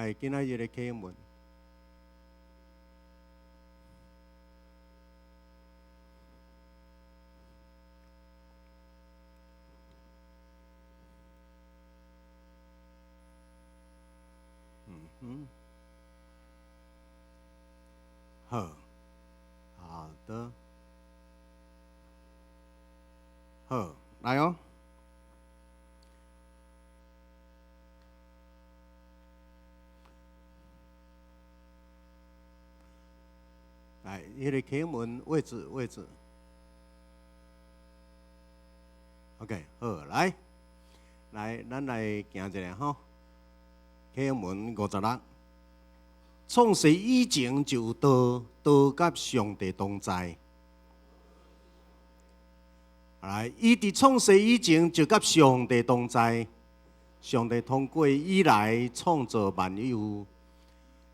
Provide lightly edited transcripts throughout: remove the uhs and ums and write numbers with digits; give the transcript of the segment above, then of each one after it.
哎，今仔日的啟文。嗯，好，好的，好，來哦。來，彼个啟文位置位置。OK，好，來，來，咱來行一下吼。啟文56，創世以前就有道，道佮上帝同在。來，伊佇創世以前就佮上帝同在，上帝通過伊來創造萬有，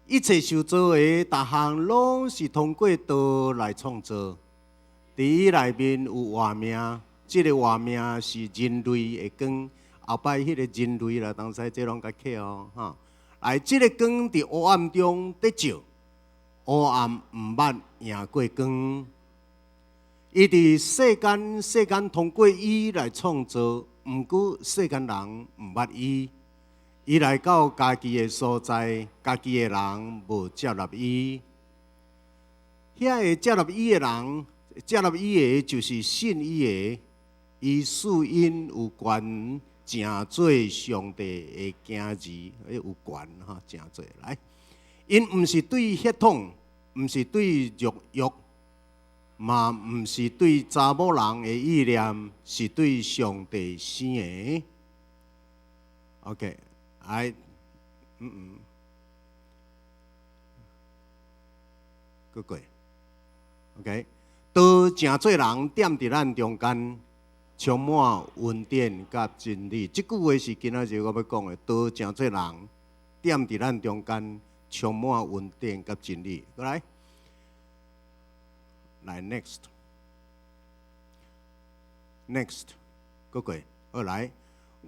一切受造的逐項攏是通過道來創造。佇伊內面有活命，這个活命是人類的光。後擺彼個人類啦，當使這攏較巧哦，吼。來，這个光佇黑暗中得照，黑暗毋捌贏過光。伊佇世間，世間通過伊來創造，毋過世間人毋捌伊。伊來到家己的所在，家己的人無接納伊。遐個接納伊的人，接納伊的，就是信伊的，伊賜𪜶有權成做上帝的囝兒，有權吼，成做來。𪜶毋是對血統，毋是對肉欲，嘛毋是對查某人的意念，是對上帝生的。OK，來，閣過，OK，道成做人，踮佇咱中間，充滿恩典佮真理。這句話是今仔日我欲講的。道成做人，踮佇咱中間，充滿恩典佮真理。過來，來，next，next，閣過，好來。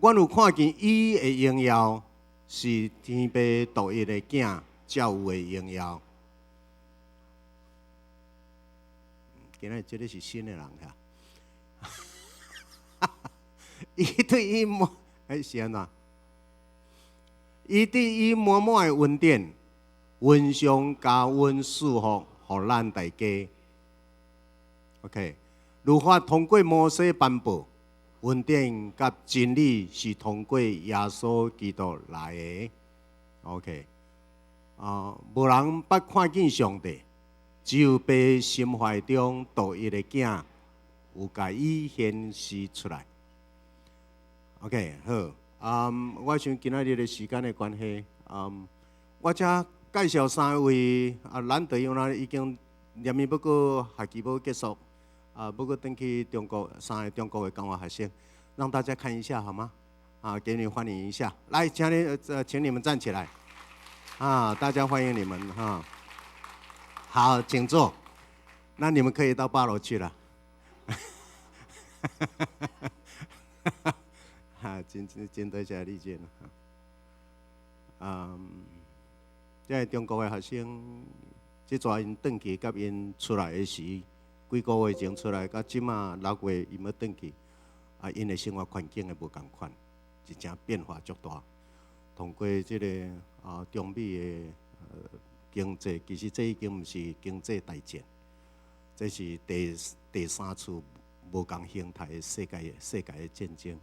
阮有看見伊的榮耀，是天父獨一的囝才有的榮耀。今仔日這个是新的人哈。伊對伊滿，欸是按怎？伊對伊滿滿的恩典，恩上加恩賜福，予咱大家。OK，律法通過摩西頒布，恩典佮真理是通過耶穌基督來的。OK，啊，無人捌看見上帝，只有父心懷中獨一的囝，有共伊顯示出來。OK，好，我想今仔日的時間的關係，我才介紹三位，啊，難得因為已經連綿欲閣學期欲結束，啊，欲閣轉去中國，三个中國的交換學生，讓大家看一下好嗎？啊，給你歡迎一下，來，請你們站起來，啊，大家歡迎你們哈。好，請坐。那你們可以到八樓去了。哈，真真真多謝李健。嗯，這个中國的學生，這逝𪜶轉去，佮𪜶出來的時，幾個月前出來，到這馬6月𪜶欲轉去，啊，𪜶的生活環境會無仝款，真正變化足大。通過這個啊，中美的經濟，其實這已經毋是經濟大戰，這是第三次無仝形態的世界的戰爭。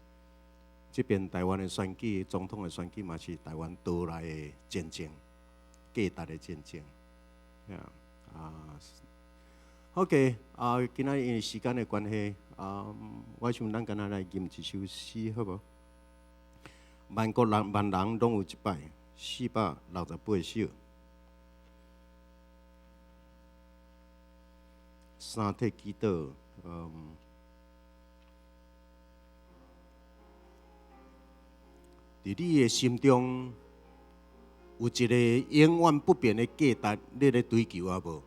這邊台灣的選舉，總統的選舉嘛是台灣島內的戰爭，價值的戰爭。啊，OK，啊，今仔日因為時間的關係，啊，我想咱敢若來吟一首詩，好無？萬國人萬人攏有一擺，468首。三體祈禱，佇你的心中有一个永遠不變的價值，你咧追求抑無？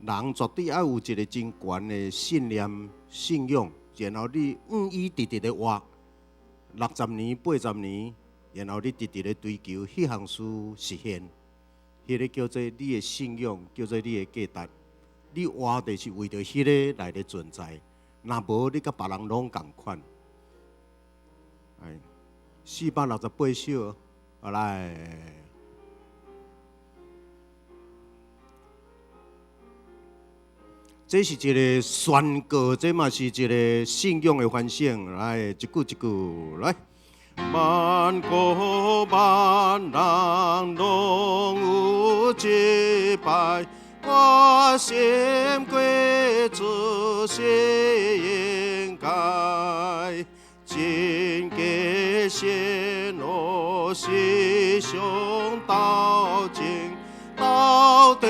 人絕對愛有一个真懸的信念、信仰，然後你願意直直的活60年、80年，然後你直直咧追求彼項事實現，彼个叫做你的信仰，叫做你的價值。你活就是為著彼个來咧存在，若無你佮別人攏仝款。哎，468首，好來。這是一个宣告，這嘛是一个信仰的反省。來，一句一句來。萬國萬人攏有一擺，決心過主世界，真假善惡是上鬥爭，到底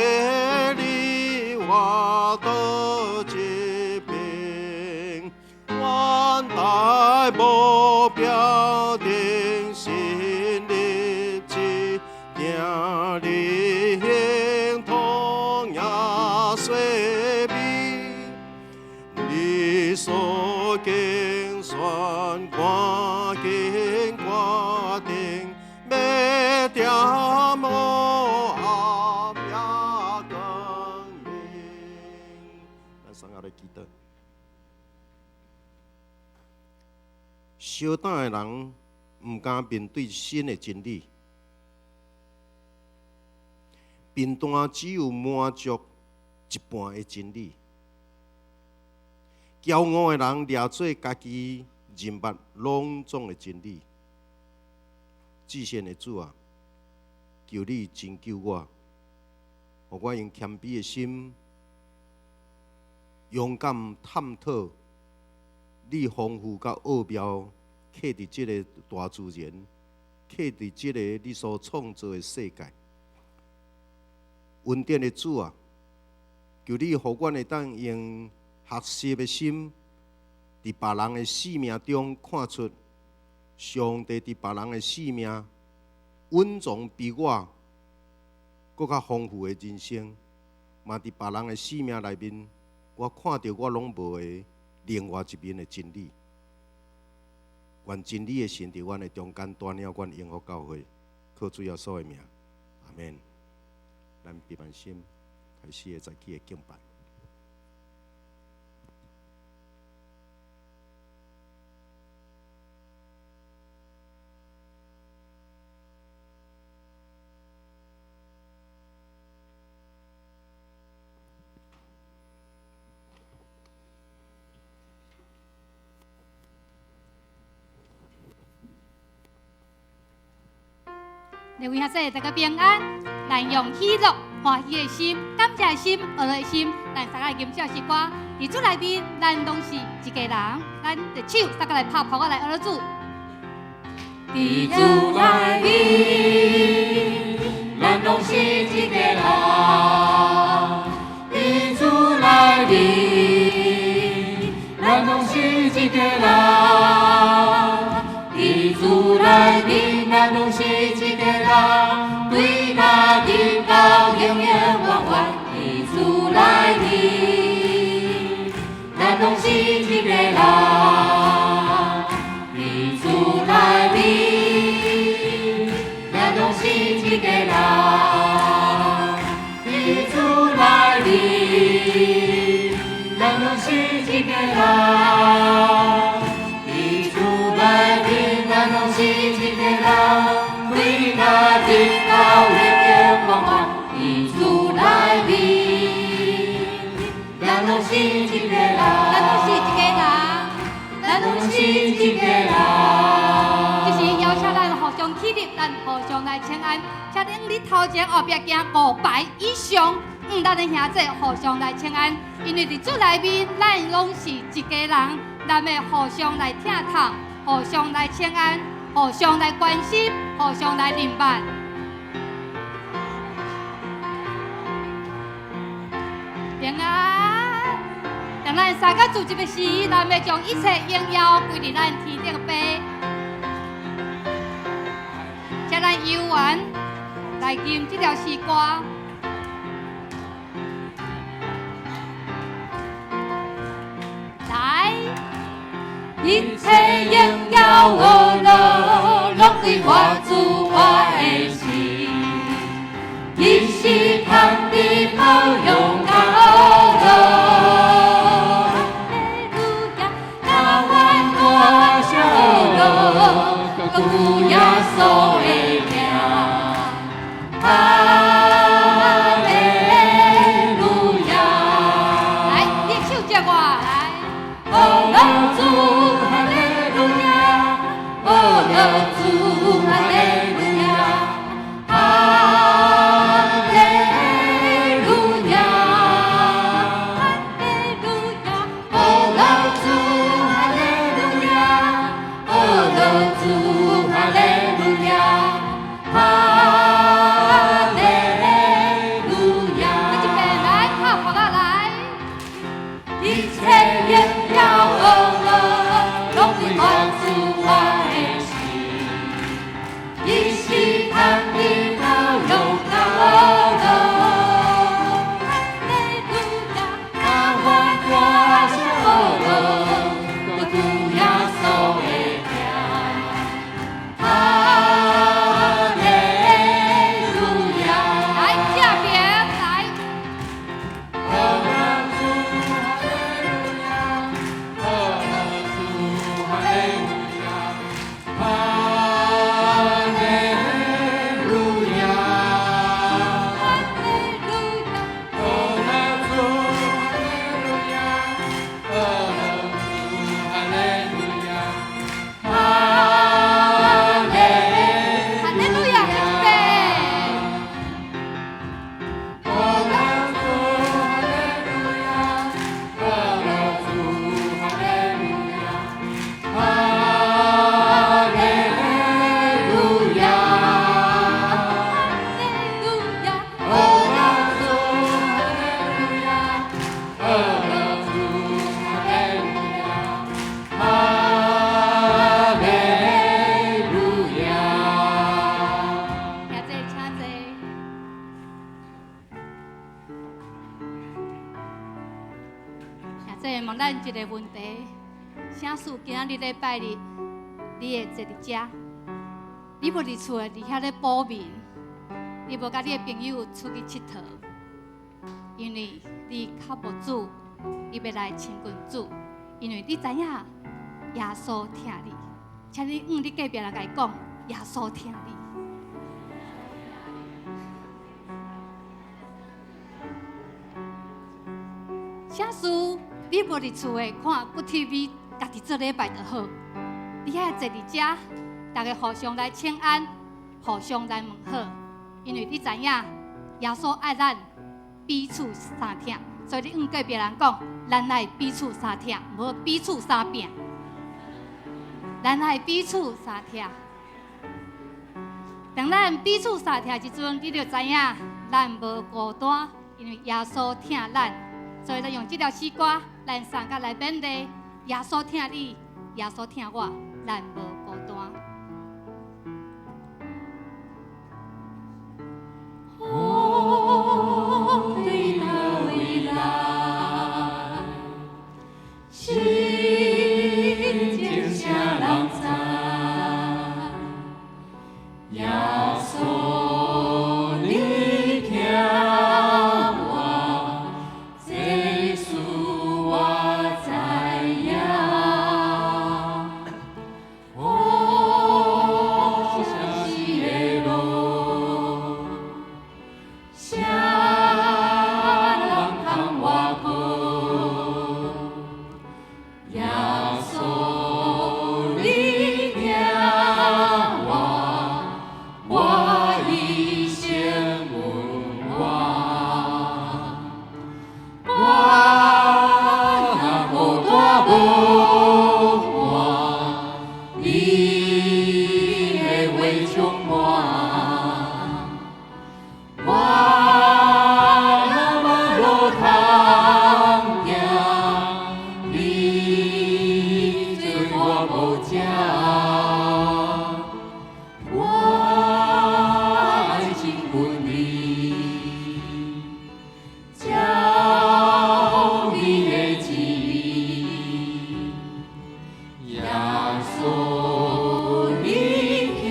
你活佗一邊？遠大目標定心立志，定你行通也說明，你所揀選趕緊決定，欲踮黑暗也光明。咱三个來祈禱。小膽的人毋敢面對新的真理，貧惰只有滿足一半的真理。驕傲的人掠做家己認捌攏總的真理。至善的主啊，求你拯救我，予我用謙卑的心，勇敢探討你豐富佮奧妙，刻佇這个大自然，刻佇這个你所創造的世界。恩典的主啊，求你予阮會當用學習的心，佇別人的生命中看出上帝佇別人的生命蘊藏比我閣較豐富的人生，嘛佇別人的生命內面，我看著我攏無的另外一面的真理。願真理的神佇阮的中間帶領阮榮福教會，靠主耶穌的名，阿們。咱閉目心，開始早起的敬拜。各位兄弟，大家平安。咱用喜樂、歡喜的心、感謝的心、學的心，咱三个吟這首歌。佇主內面，咱攏是一家人。咱的手三个來拍拍，我來學主。佇主內面，咱攏是一家人。佇主內面，咱攏是一家人。佇主內面，咱攏是一家人。對家己到永永遠遠，佇主內面，咱攏是一家人。佇主內面，咱攏是一家人。佇主內面，咱攏是一家人。佇主內面，咱攏是一家人。對家己到永永遠遠，佇主內面，咱攏是一家人。咱攏是一家人，咱攏是一家人。這是邀請咱互相起立，咱互相來請安。請恁佇頭前後壁行五排以上，咱的兄弟互相來請安。因為佇主內面，咱攏是一家人，咱要互相來疼痛，互相來請安，互相來關心，互相來認捌。平安。當咱三個聚集的時，咱要將一切榮耀歸佇咱天頂父。請咱有緣來吟這條詩歌。來，一切榮耀阿樂攏歸我主我的神，伊是通治包容佮呵樂。哈利路亞，甘願大聲呵樂，閣救耶穌的名。哈利路亞。來，你手接我來。呵樂主，哈利路亞，呵樂主，哈利路亞，哈利路亞，哈利路亞，呵樂主，哈利路亞，呵樂主，哈利路亞，哈利路亞。閣一遍來，拍拍仔來。一切榮耀呵樂，攏歸我主我的神，伊是通治包容佮呵樂。哈利路亞，甘願大聲呵樂，閣救耶穌的名。哈利路亞。來這邊來。呵樂主，哈利路亞，呵樂主，哈利路亞，哈利路亞。哈利路亞，呵樂主，哈利路亞，呵樂主，哈利路亞，哈利哈利路亞，閣一遍。呵樂主，哈利路亞，呵樂主，哈利路亞，哈利路亞。哈利路亞，呵樂主，哈利路亞，呵樂主，哈利路亞，哈利路亞。兄弟，請坐。兄弟，問咱一個問題：啥事今仔日禮拜日，你會坐佇遮？你無佇厝的，佇遐咧補眠，你無佮你的朋友出去𨑨迌，因為你較無主，你欲來親近主，因為你知影耶穌疼你，請你向你隔壁人共伊講，耶穌疼你。啥事你無佇厝的看骨 TV，家己做禮拜就好。你愛坐佇遮，逐家互相來請安，互相來問好，因為你知影耶穌愛咱彼此相疼，所以你向隔壁人講，咱愛彼此相疼，無彼此相拚。咱愛彼此相疼。當咱彼此相疼時陣，你就知影咱無孤單，因為耶穌疼咱。所以咱用這條詩歌，咱相共來勉勵，耶穌疼你，耶穌疼我，咱無孤單。風對佗位來？心情啥人知？耶穌你疼我，這事我知影。哦，啥時會落？啥人通倚靠？耶穌你疼我，我一生溫暖。我若孤單無伴，你的話充滿。我若無路通行，你做我無食。我愛親近你，照你的旨意。耶穌，你疼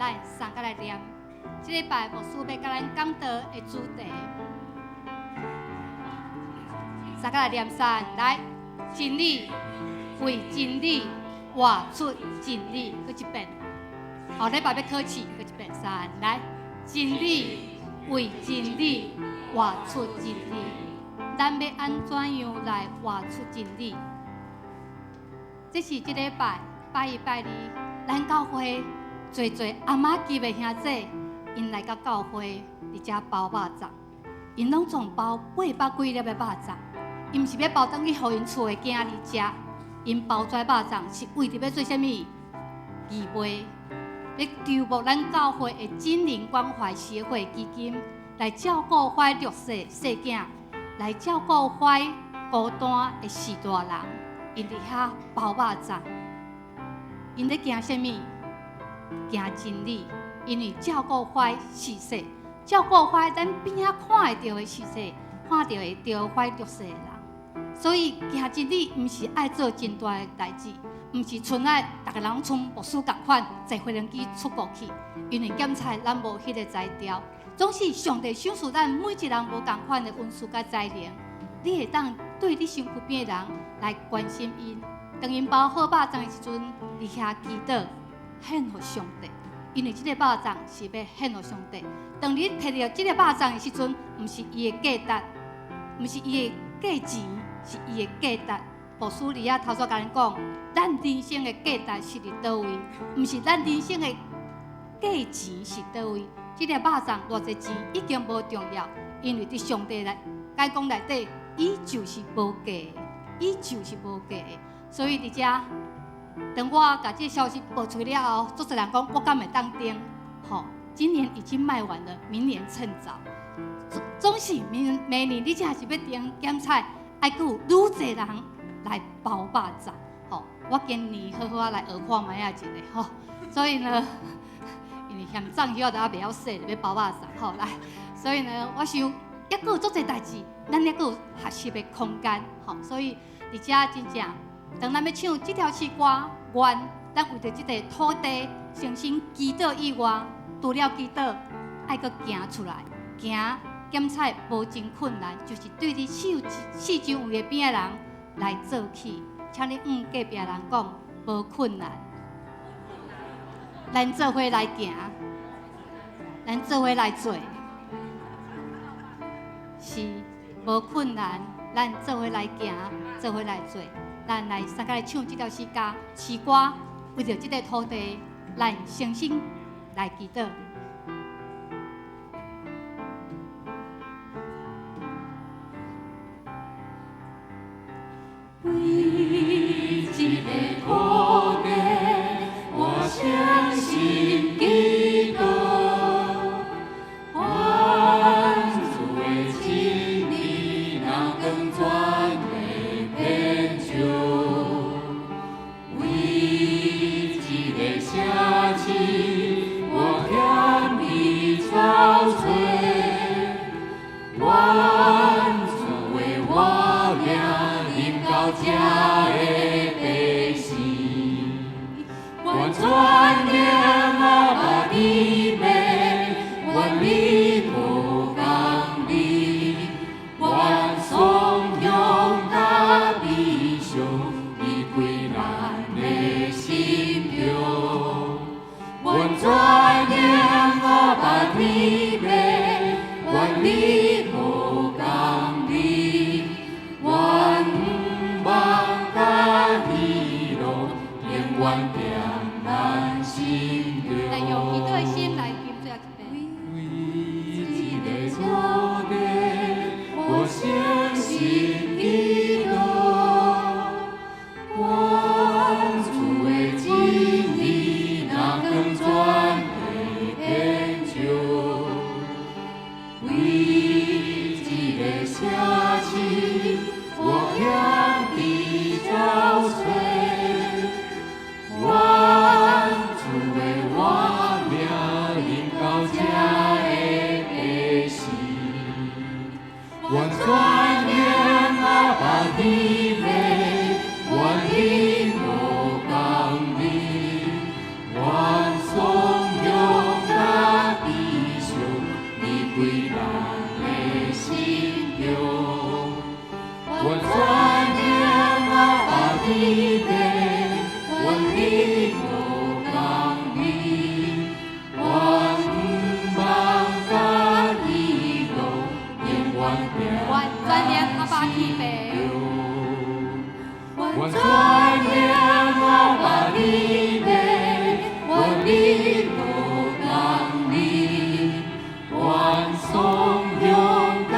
咱三个來念。這禮拜牧師欲佮咱講道的主題，三個來念三來，真理為真理，活出真理，閣一遍。後禮拜欲考試，閣一遍三來，真理為真理，活出真理。咱欲按怎樣來活出真理？這是這禮拜拜一拜二，咱教會濟濟阿媽級的兄弟，𪜶來到教會佇遮包肉粽，𪜶攏總包800幾粒的肉粽，𪜶毋是欲包轉去予𪜶厝的囝兒食，𪜶包這肉粽是為著欲做啥物？義賣，欲籌募咱教會的真靈關懷協會基金，來照顧遐弱勢細囝，來照顧遐孤單的序大人，𪜶佇遐包肉粽，𪜶咧行啥物？行真理，因為照顧遐序細，照顧遐咱邊仔看會著的序細，看著會著遐弱勢的人，所以行真理毋是愛做真大的代誌，毋是賰愛逐个人攏賰牧師仝款坐飛輪機出國去，因為檢查咱無彼个才調。總是上帝賞賜咱每一人無仝款的恩賜佮才能，你會當對你身軀邊的人來關心𪜶。當𪜶包好肉粽的時陣，佇遐祈禱獻予上帝，因為這个肉粽是欲獻予上帝。當你提著這个肉粽的時陣，毋是伊的價值，毋是伊的價錢，是伊的價值。牧師佇遐頭先共恁講，咱人生的價值是佇佗位，毋是咱人生的價錢是佗位。這个肉粽偌濟錢已經無重要，因為佇上帝來解講內底，伊就是無價的，伊就是無價的。所以佇遮，當我共這个消息報出了後，足濟人講我敢會當訂？吼，今年已經賣完了，明年趁早。總是明明年你這是欲訂檢菜，愛閣有愈濟人來包肉粽。吼，我今年好好仔來學看覓仔一下吼。所以呢，因為嫌粽葉都猶袂曉洗，欲包肉粽吼來。所以呢，我想猶閣有足濟代誌，咱猶閣有學習的空間吼。所以佇遮真正，當咱欲唱這條詩歌，願咱為著這個土地誠心祈禱以外，除了祈禱，愛閣行出來，行檢菜無真困難，就是對你四四周圍的邊的人來做起。請你向隔壁人講，無困難，咱做伙來行，咱做伙來做，是無困難，咱做伙來行，做伙來做。咱來三個來唱這條詩歌，詩歌為著這個土地，咱誠心來祈禱。為這个土地，我誠心祈禱，願主的真理若光全地遍照。為這个城市，我謙卑憔悴，願主的活命臨到這的百姓，願全能阿爸天父，願你土公義，願頌揚佮悲傷離開咱的心中，願全能阿爸天父，願你土公義，願望佮喜樂永遠踮咱心中。咱用祈禱的心來念最後一遍。為這个土地，我誠心祈禱，願主的真理若光全地遍照。為這个城市，我謙卑憔悴，願主的活命臨到這的百姓，願全能阿爸天父，願你土公義，願頌揚閣降臨，願頌揚佮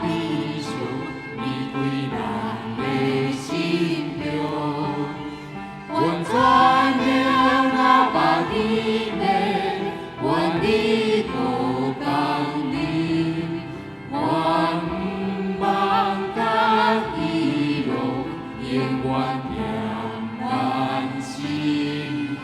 悲傷離開咱的心中，願全能阿爸的面，願你閣降臨，願毋望佮喜樂永遠踮咱心中。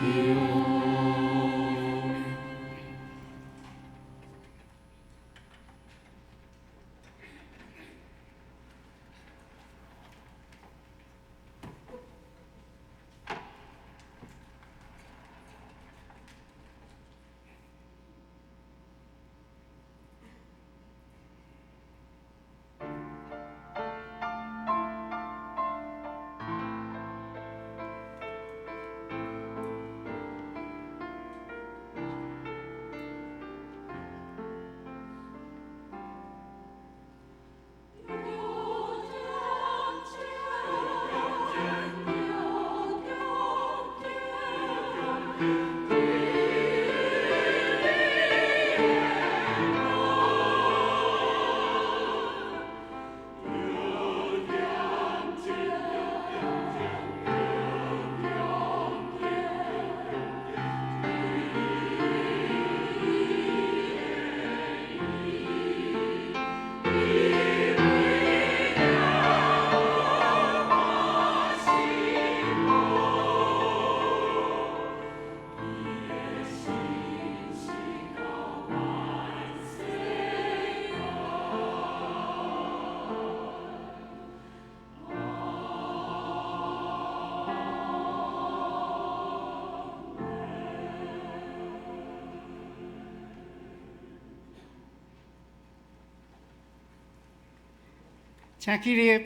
請起立，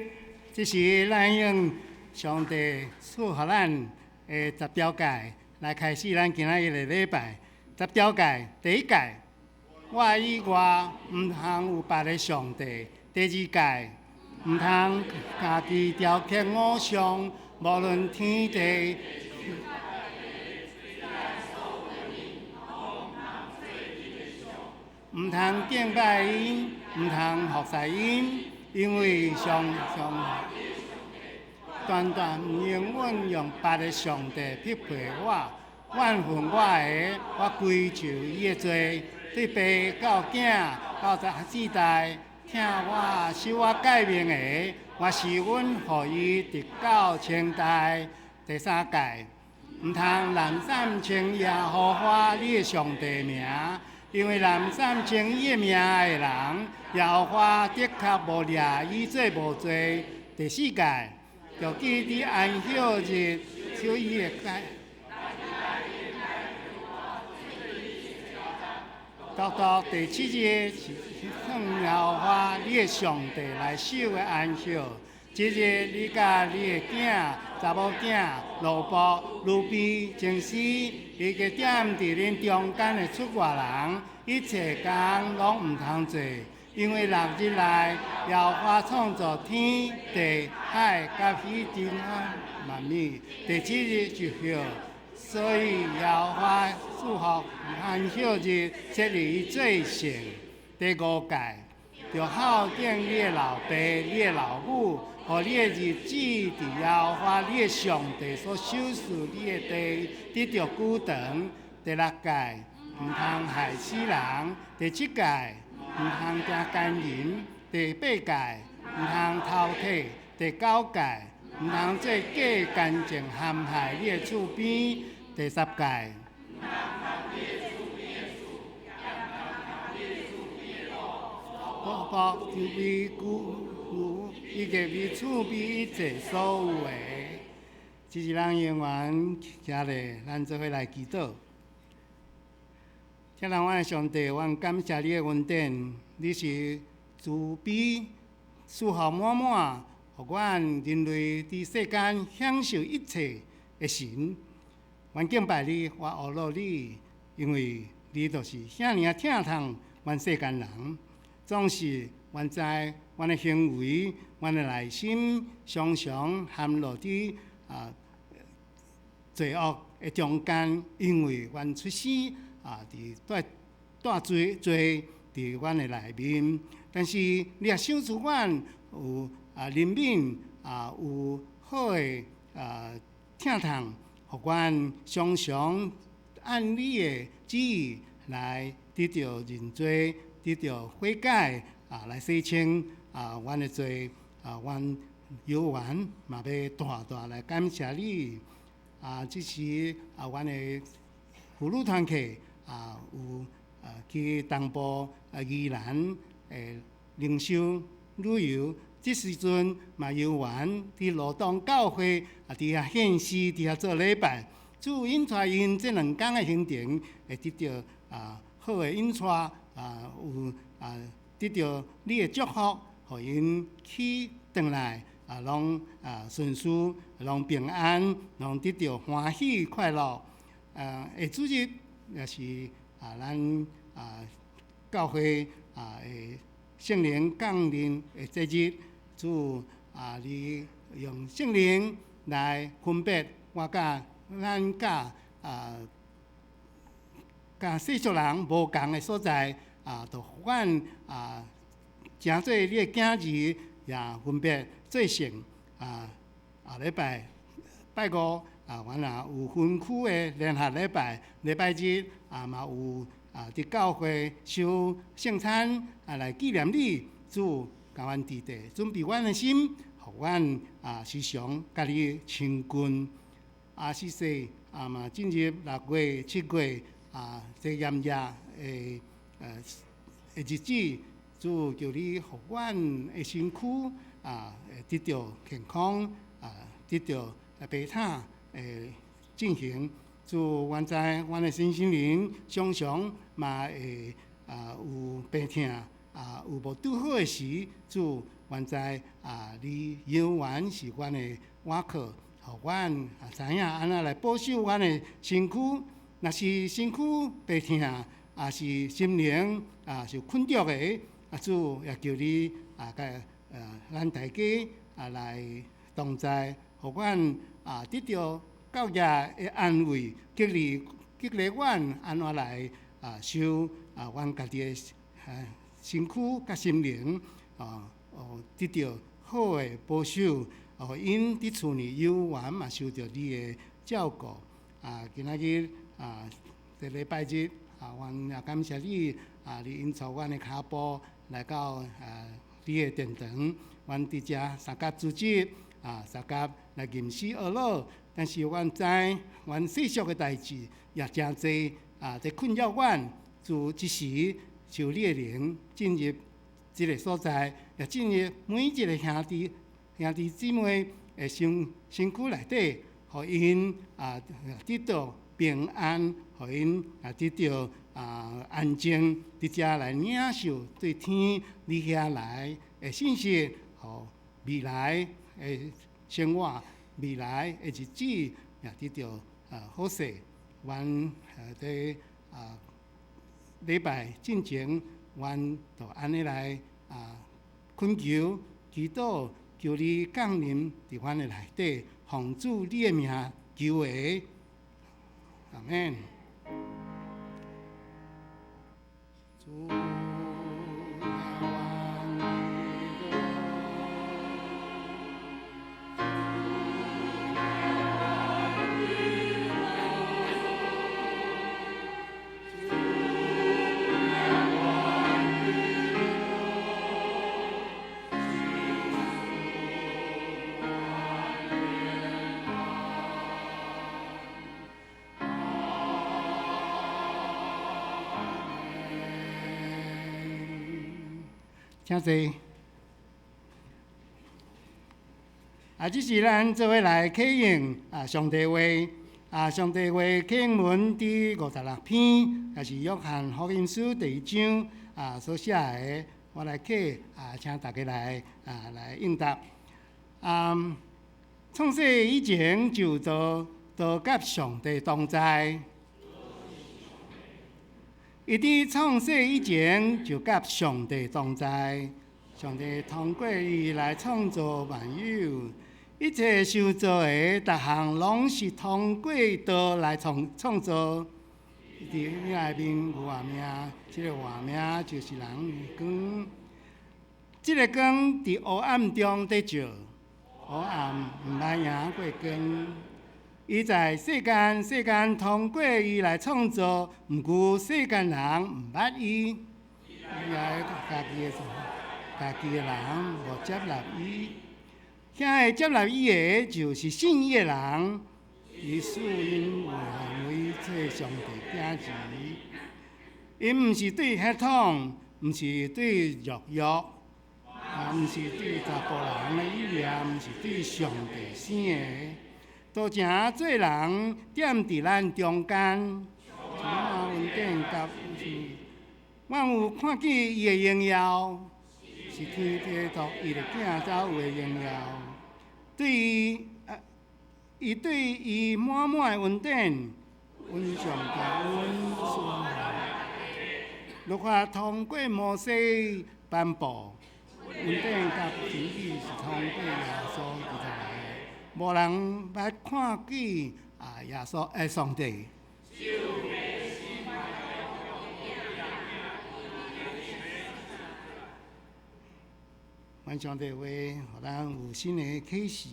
這時咱用上帝賜予咱的十條誡來開始咱今仔日的禮拜。十條誡，第一誡，我以外毋通有別个上帝。第二誡，毋通家己雕刻偶像，無論天地。毋通敬拜𪜶，毋通服侍𪜶，因為上上斷斷毋永遠用別个上帝匹配我，怨恨我的，我歸咎伊的罪。對爸到囝到十四代，疼我守我誡命的，我施恩予伊直到千代。第三誡，毋通濫訕稱耶和華你的上帝名。因為濫訕稱伊的名的人，耶和華的確無掠伊做無罪。第四誡，著記佇安息日守伊的誡。獨獨第七日是向耶和華你的上帝來守的安息。這日你佮你的囝、查某囝、奴僕、奴婢、祭司，以及踮佇恁中間的出外人，一切工攏毋通做，因為六日內，耶和華創造天地海佮彼中間萬物，第七日就歇，所以耶和華祝福安息日，設立伊做聖。第五誡，著孝敬你的老爸、你的老母，予你的日子佇耶和華你的上帝所賞賜你的地得著久長。第六誡，毋通害死人。第七誡，毋通行姦淫。第八誡，毋通偷摕。第九誡，毋通做假見證陷害你的厝邊。第十誡，奴僕為舊以及為厝邊一切所有的，這是咱永遠徛咧，咱做伙來祈禱。天父，阮的上帝，阮感謝你的恩典，你是慈悲、賜福滿滿，予阮人類佇世間享受一切的神。阮敬拜你，我阿羅你，因為你就是遐爾仔疼痛阮世間人，總是阮知阮的行為、阮的內心常常陷落佇啊罪惡的中間，因為阮出生啊，佇帶帶罪罪佇阮的內面，但是你也賞賜阮有啊憐憫啊，有好的啊疼痛，予阮常常按你的旨意來得著認罪，得著悔改啊，來洗清啊阮的罪啊，阮猶原嘛欲大大來感謝你啊！這時啊，阮的婦女團契啊，有啊去東部啊宜蘭的靈修旅遊，這時陣嘛猶原佇羅東教會啊，佇遐獻詩，佇遐做禮拜。主引帶𪜶這兩工的行程，會得著啊好的引帶啊，有啊得著你的祝福，予𪜶去轉來啊，攏啊順遂，攏平安，攏得著歡喜快樂。啊，下主日也是啊，咱啊教會啊的聖靈降臨的節日，主啊，你用聖靈來分別我佮咱佮啊，佮世俗人無仝的所在啊，就予阮啊，成做你的囝兒，也分別做聖啊。後禮拜拜五啊，阮也有分區的聯合禮拜，禮拜日啊嘛有啊，佇教會守聖餐啊，來紀念你，主共阮佇地準備阮的心，予阮啊時常佮你親近。啊，是說啊嘛進入六月、七月啊，這炎熱的的日子，主求你予阮的身軀啊，會得著健康啊，得著平坦的進行。主，阮知阮的身心靈常常嘛會啊有病痛啊，有無拄好的時，主，阮知啊，你永遠是阮的倚靠，予阮啊知影按怎來保守阮的身軀。若是身軀病痛，啊是心靈啊受困著的，啊主也求你啊，共咱大家啊來同在，予阮啊得著教業的安慰，激勵激勵阮按怎來啊守啊阮家己的啊身軀佮心靈啊，哦得著好的保守，予𪜶佇厝內猶原嘛受著你的照顧。啊，今仔日啊，這禮拜日啊，阮也感謝你啊，你引導阮的跤步來到啊你的殿堂，阮佇遮相佮組織啊，相佮來吟詩學樂。但是阮知，阮世俗的代誌也誠濟啊，在困擾阮。主這時求你的靈進入這个所在，也進入每一个兄弟兄弟姊妹的身身軀內底，予𪜶啊得到平安，予𪜶啊得著啊安靜，佇遮來領受對天你遐來的信息，予未來的生活，未來的日子也得著啊好勢。阮佇啊禮拜進前，阮就按呢來啊懇求祈禱，求你降臨佇阮的內底，奉主你的名求的，阿們。主。請坐。啊，這是咱做伙來啟應啊，上帝話啊，上帝話啟應文佇56篇，也是約翰福音書第一章啊所寫的，我來啟啊，請大家來啊來應答。啊，創世以前就道，道佮上帝同在。伊佇創世以前就佮上帝同在，上帝通過伊來創造萬有，一切受造的，逐項攏是通過道來創造。佇內面有活命，這个活命就是人的光。這个光佇黑暗中佇照，黑暗毋捌贏過光。伊在世間，世間通過伊來創造，毋過世間人毋捌伊。伊來家己的人無接納伊。遐個接納伊的，就是信伊的人。伊使𪜶為做上帝囝兒。𪜶毋是對血統，毋是對肉欲，也毋是對查埔人的意念，毋是對上帝生的。道成做人，踮佇咱中間，充滿恩典佮我有看見伊的榮耀，是天父獨一的囝才有的榮耀。對伊，伊對伊滿滿的恩典，恩上加恩，律法通過摩西頒布，恩典佮真理是通過耶穌基督來的。無人捌看見啊耶穌上帝。願上帝話，予咱有新的啟示。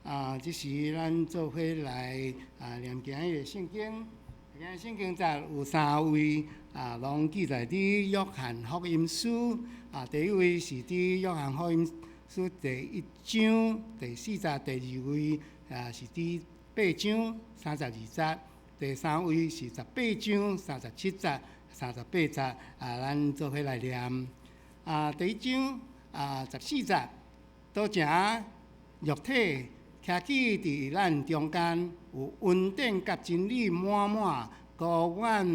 啊，這時咱做伙來啊念今日的聖經。今日聖經節有三位啊，攏記載佇約翰福音書。啊，第一位是佇約翰福音書第一章第四節，第二位啊是佇八章32節，第三位是18章37節、38節。啊，咱做伙來念。啊，第一章啊14節，道成肉體徛起佇咱中間，有恩典佮真理滿滿，閣阮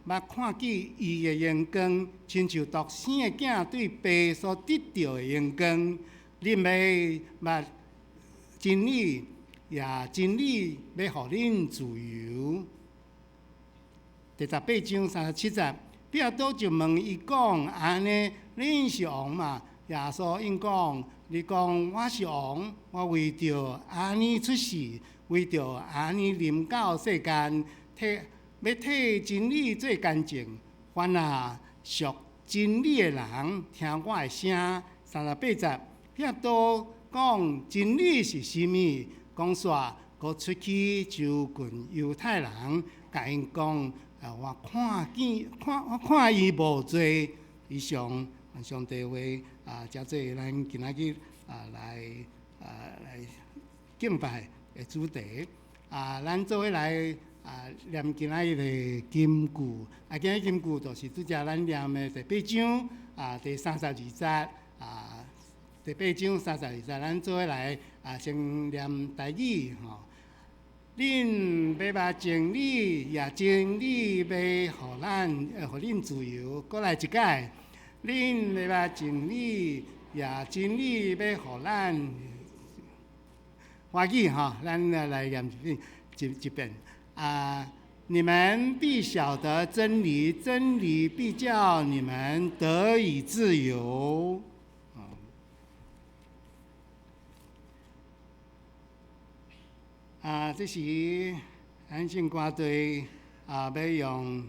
捌看見伊的榮光，親像獨生的囝對爸所得著的榮光。恁欲捌真理，也真理欲予恁自由。第18章37節，彼拉多就問伊講：按呢，恁是王嗎？耶穌應講：你講我是王，我為著按呢出世，為著按呢臨到世間，替欲替真理做見證。凡啊屬真理的人，聽我的聲。38節，彼拉多講真理是啥物？講煞，閣出去就近猶太人，共𪜶講：我看見看我看伊無罪。以上上帝話啊，遮做咱今仔日啊來啊來敬拜的主題。啊，咱做伙來啊念今仔日的金句。啊，今日金句就是拄才咱念的第八章啊第三十二節啊，第八章三十二節，咱做伙來啊先念台語吼。恁欲捌真理，也真理欲予咱，予恁自由。閣來一擺，恁欲捌真理，也真理欲予咱歡喜吼。咱來念一遍，一遍啊！你們必曉得真理，真理必叫你們得以自由。啊，這時咱聖歌隊啊，欲用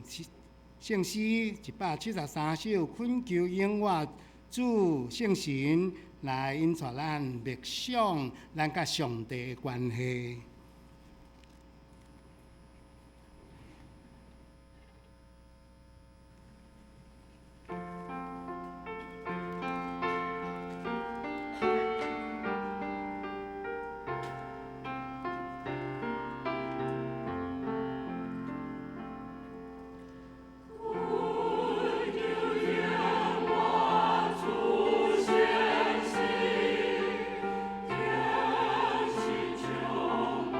聖詩173首，懇求永活主聖神來引帶咱默想咱佮上帝的關係。求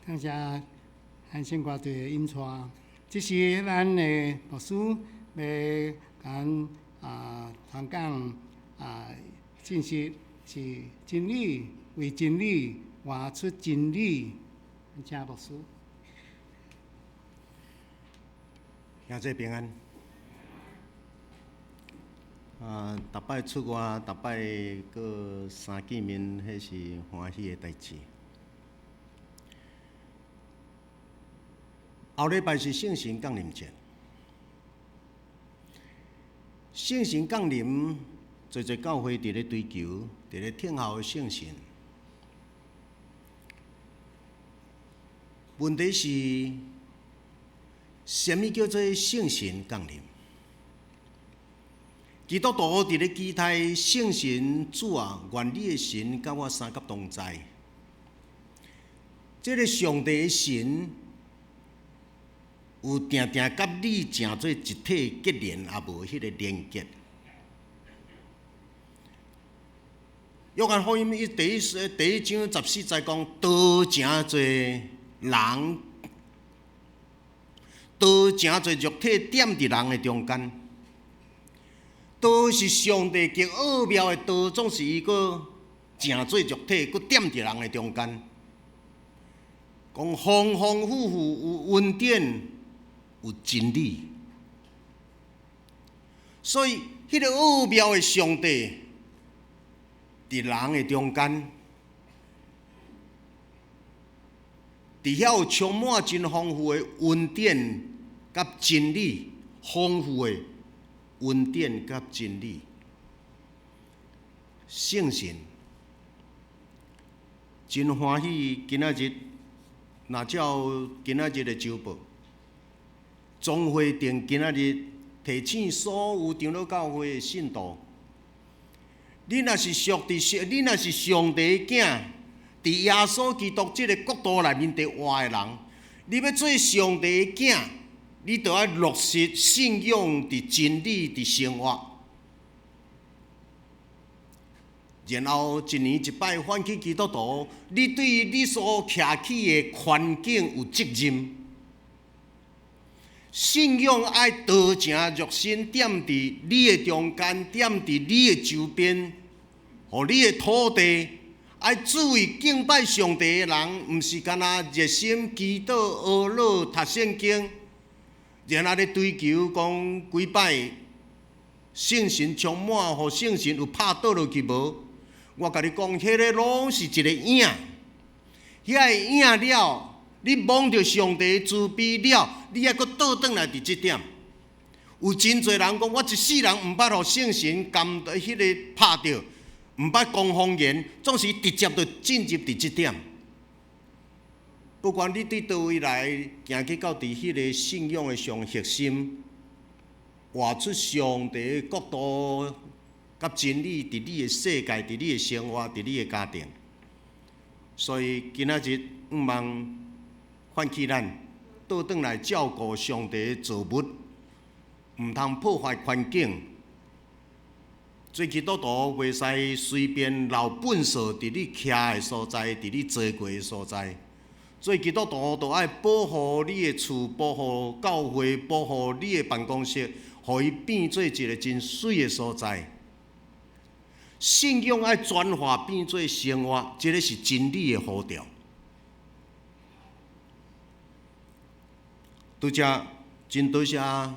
感謝咱聖歌隊的引帶。這是咱的牧師欲共咱傳講信息，是真理為真理活出真理。請牧師。兄弟平安。逐擺出外，逐擺閣相見面，彼是歡喜的代誌。後禮拜是聖神降臨節，聖神降臨，濟濟教會佇咧追求，佇咧聽候聖神。問題是，啥物叫做聖神降臨？基督徒佇咧期待聖神主啊，願你的神佮我相佮同在。這个上帝的神有定定佮你成做一體結連，也無彼个連結。約翰福音伊第一章14節講，道成做人，道成做肉體，踮佇人的中間。道是上帝極奧妙的道，總是伊閣成做肉體，閣踮佇人的中間。講豐豐富富有恩典，有真理。所以，彼个奧妙的上帝佇人的中間，佇遐有充滿真豐富的恩典佮真理，豐富的恩典佮真理。聖神真歡喜，今仔日若照今仔日的週報，總會定今仔日提醒所有長老教會的信徒，你若是屬佇，你若是上帝的囝，佇耶穌基督這个國度內面佇活的人，你欲做上帝的囝，你著愛落實信仰佇真理佇生活，然後一年一擺反去基督徒，你對你所徛起的環境有責任。信仰愛道成肉身，踮佇你的中間，踮佇你的周邊，予你的土地愛注意敬拜上帝的人，毋是干焦熱心祈禱、學樂、讀聖經，然後咧追求講幾擺聖神充滿，予聖神有拍倒落去無？我共你講，彼个攏是一个影，遐个影了，你摸著上帝慈悲了，你猶閣倒轉來佇這點。有真濟人講，我一世人毋捌予聖神感彼个拍著，毋捌講方言，總是直接就進入佇這點。不管你對佗位來，行去到佇彼个信仰的上核心，活出上帝的國度佮真理，佇你的世界，佇你的生活，佇你的家庭。所以今仔日向望喚起咱倒轉來照顧上帝的造物，毋通破壞環境。做基督徒袂使隨便漏糞掃佇你徛的所在，佇你坐過的所在。做基督徒就愛保護你的厝，保護教會，保護你的辦公室，予伊變做一个真媠的所在。信仰愛轉化變做生活，這个是真理的呼召。拄則真多謝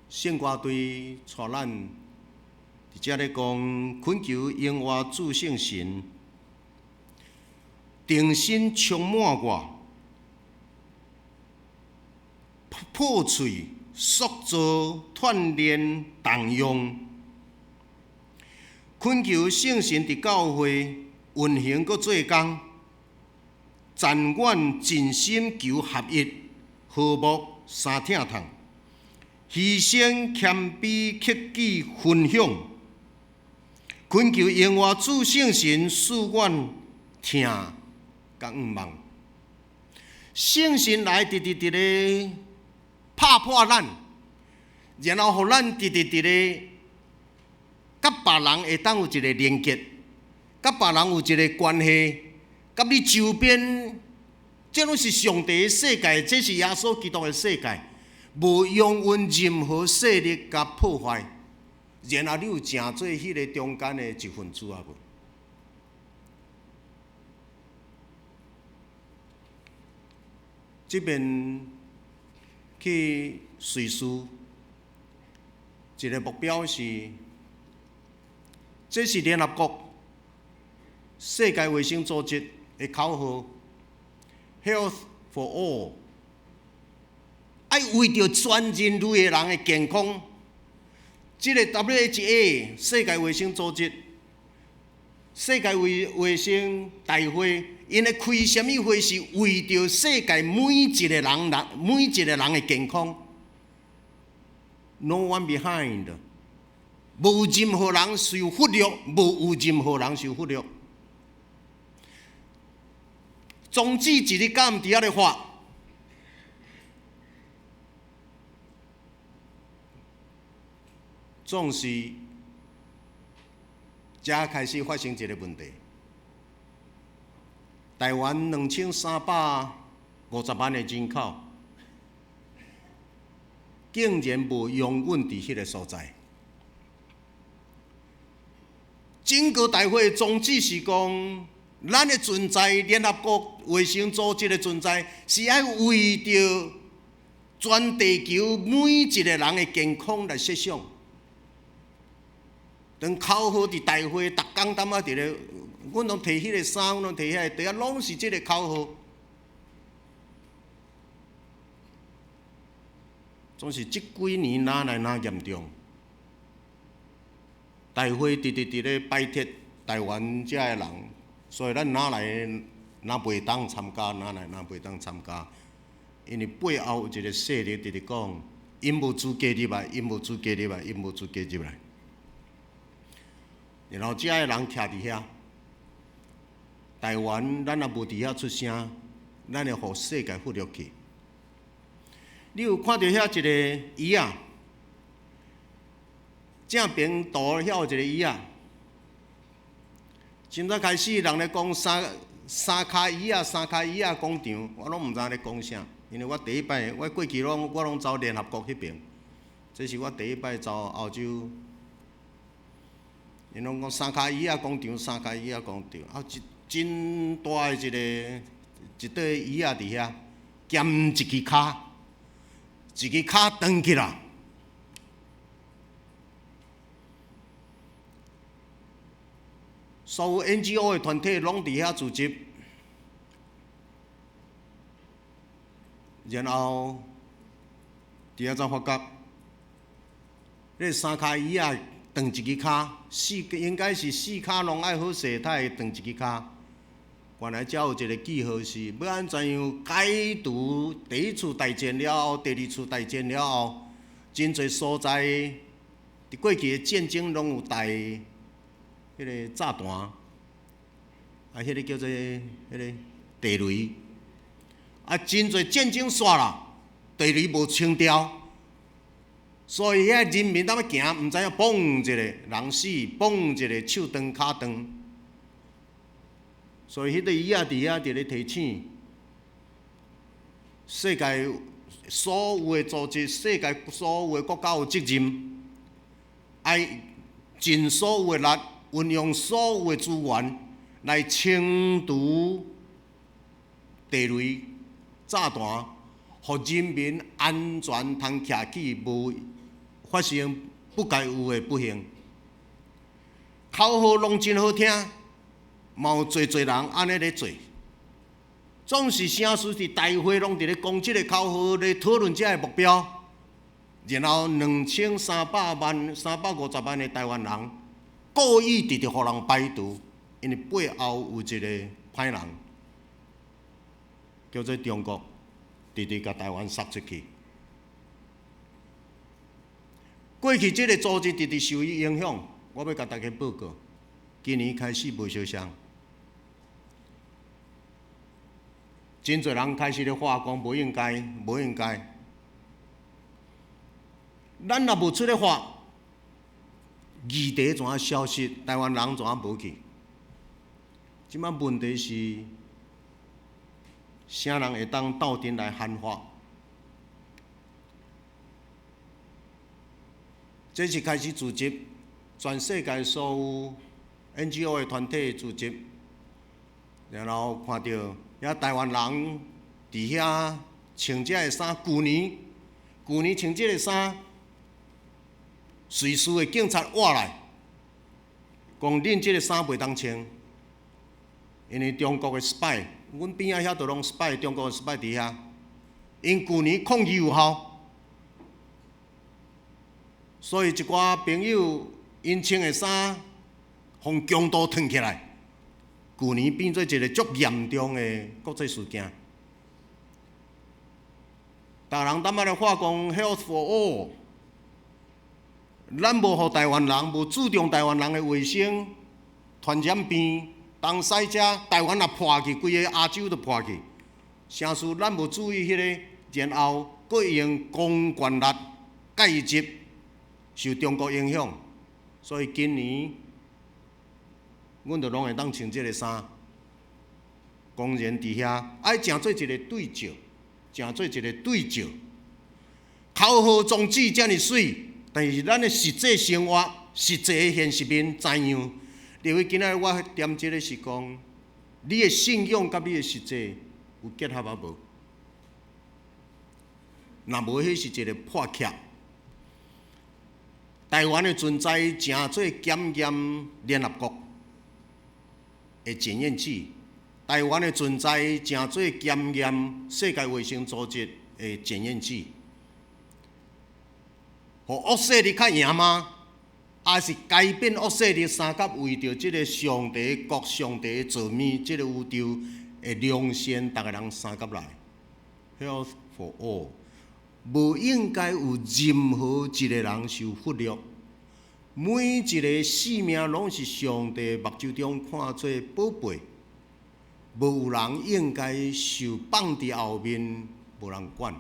聖歌隊帶咱佇遮咧講，懇求永活主聖神，重新充滿我，破碎、塑造、鍛鍊、動用，懇求聖神佇教會運行閣做工，全願盡心求合一、和睦、三疼痛，犧牲、謙卑、克己、分享，懇求永活主聖神賜阮疼佮向望，聖神來直直直咧拍破咱，然後予咱直直直咧佮別人會當有一个連結，佮別人有一个關係，佮你周邊這攏是上帝的世界，這是耶穌基督的世界，無容允任何勢力共破壞。然後你有成做彼个中間的一份子啊無？這邊去瑞士，一个目標是，這是聯合國世界衛生組織的口號，Health for all，愛為著全人類的人的健康，這个 WHO 世界衛生組織、世界衛生大會，𪜶咧開啥物會是為著世界每一个人，每一个人的健康，No one behind，無任何人受忽略，無有任何人受忽略。宗旨一日敢佇遐咧發，總是才開始發生一个問題。台灣2350萬的人口，竟然無容允佇彼个所在。整個大會的宗旨是講，咱的存在，聯合國衛生組織的存在，是愛為著全地球每一个人的健康來設想。當口號佇大會，逐工淡仔佇咧，阮攏提彼个衫，阮攏提遐个袋仔，攏是這个口號。總是這幾年愈來愈嚴重。大會直直佇咧拜託台灣遮的人，所以咱哪來哪袂當參加，哪來哪袂當參加，因為背後有一个勢力佇咧講，𪜶無資格入來，𪜶無資格入來，𪜶無資格入來。然後遮的人徛佇遐，台灣咱若無佇遐出聲，咱會予世界忽略去。你有看著遐一个椅仔，正邊圖遐有一个椅仔。真早開始人咧講三跤椅仔，三跤椅仔廣場，我攏毋知咧講啥，因為我第一擺，我過去攏我攏走聯合國彼邊，這是我第一擺走歐洲。𪜶攏講三跤椅仔廣場，三跤椅仔廣場，啊，一真大的一个一塊椅仔佇遐，兼一支跤，一支跤斷去啦。所有 NGO 的團體攏佇遐組織，然後佇遐才發覺，彼三跤椅仔斷一支跤，四應該是四跤攏愛好勢，才會斷一支跤。原來才有一个記號是，欲按怎樣解除第一次大戰了後，第二次大戰了後，真濟所在佇過去的戰爭攏有帶彼个炸彈，啊，彼个叫做彼个地雷，啊，真濟戰爭煞啦，地雷無清掉，所以遐人民當欲行，毋知影嘣一个人死，嘣一个手斷跤斷，所以彼个椅仔佇遐佇咧提醒世界所有的組織，世界所有的國家有責任，愛盡所有的力，運用所有的資源來清除地雷、炸彈，予人民安全通徛起，無發生不該有的不幸。口號攏真好聽，嘛有濟濟人按呢咧做，總是啥事佇大會攏佇咧講這个口號，咧討論這个目標，然後2300萬、350萬的台灣人故意直直予人排除，因為背後有一個歹人，叫做中國，直直共台灣殺出去。過去這个組織直直受伊影響，我欲共大家報告，今年開始無相像，真濟人開始咧話講無應該，無應該。咱若無出來話，議題怎啊消失？台灣人怎啊無去？這擺問題是，啥人會當鬥陣來喊話？這是開始組織全世界所有 NGO 的團體組織，然後看著遐台灣人佇遐穿這个衫，舊年舊年穿這个衫，瑞士的警察挖來，講恁這个衫袂當穿，因為中國的 spy，阮邊仔遐都攏 spy，中國的 spy 佇遐，𪜶舊年抗議有效。所以一寡朋友𪜶穿的衫，予強盜褪起來。舊年變做一個足嚴重的國際事件。逐人踮仔咧話講 health for all，咱無予台灣人無注重台灣人的衛生，傳染病東西遮台灣若破去，規个亞洲都破去。啥事咱無注意彼个，然後閣用公權力介入。受中國影響，所以今年阮就攏會當穿這个衫，公然佇遐愛誠做一个對照，誠做一个對照。口號宗旨遮爾媠，但是咱的實際生活、實際的現實面怎樣？因為今仔日我踮這个是講，你的信仰佮你的實際有結合啊無？若無，彼是一个破殼。台灣的存在誠做檢驗聯合國的檢驗劑，台灣的存在誠做檢驗世界衛生組織的檢驗劑。予惡勢力較贏嗎？還是改變惡勢力相佮為著這个上帝國、上帝造物這个宇宙的良善，逐个人相佮來。Health for all。無應該有任何一個人受忽略，每一个性命攏是上帝目睭中看做寶貝，無有人應該受放佇後面，無人管。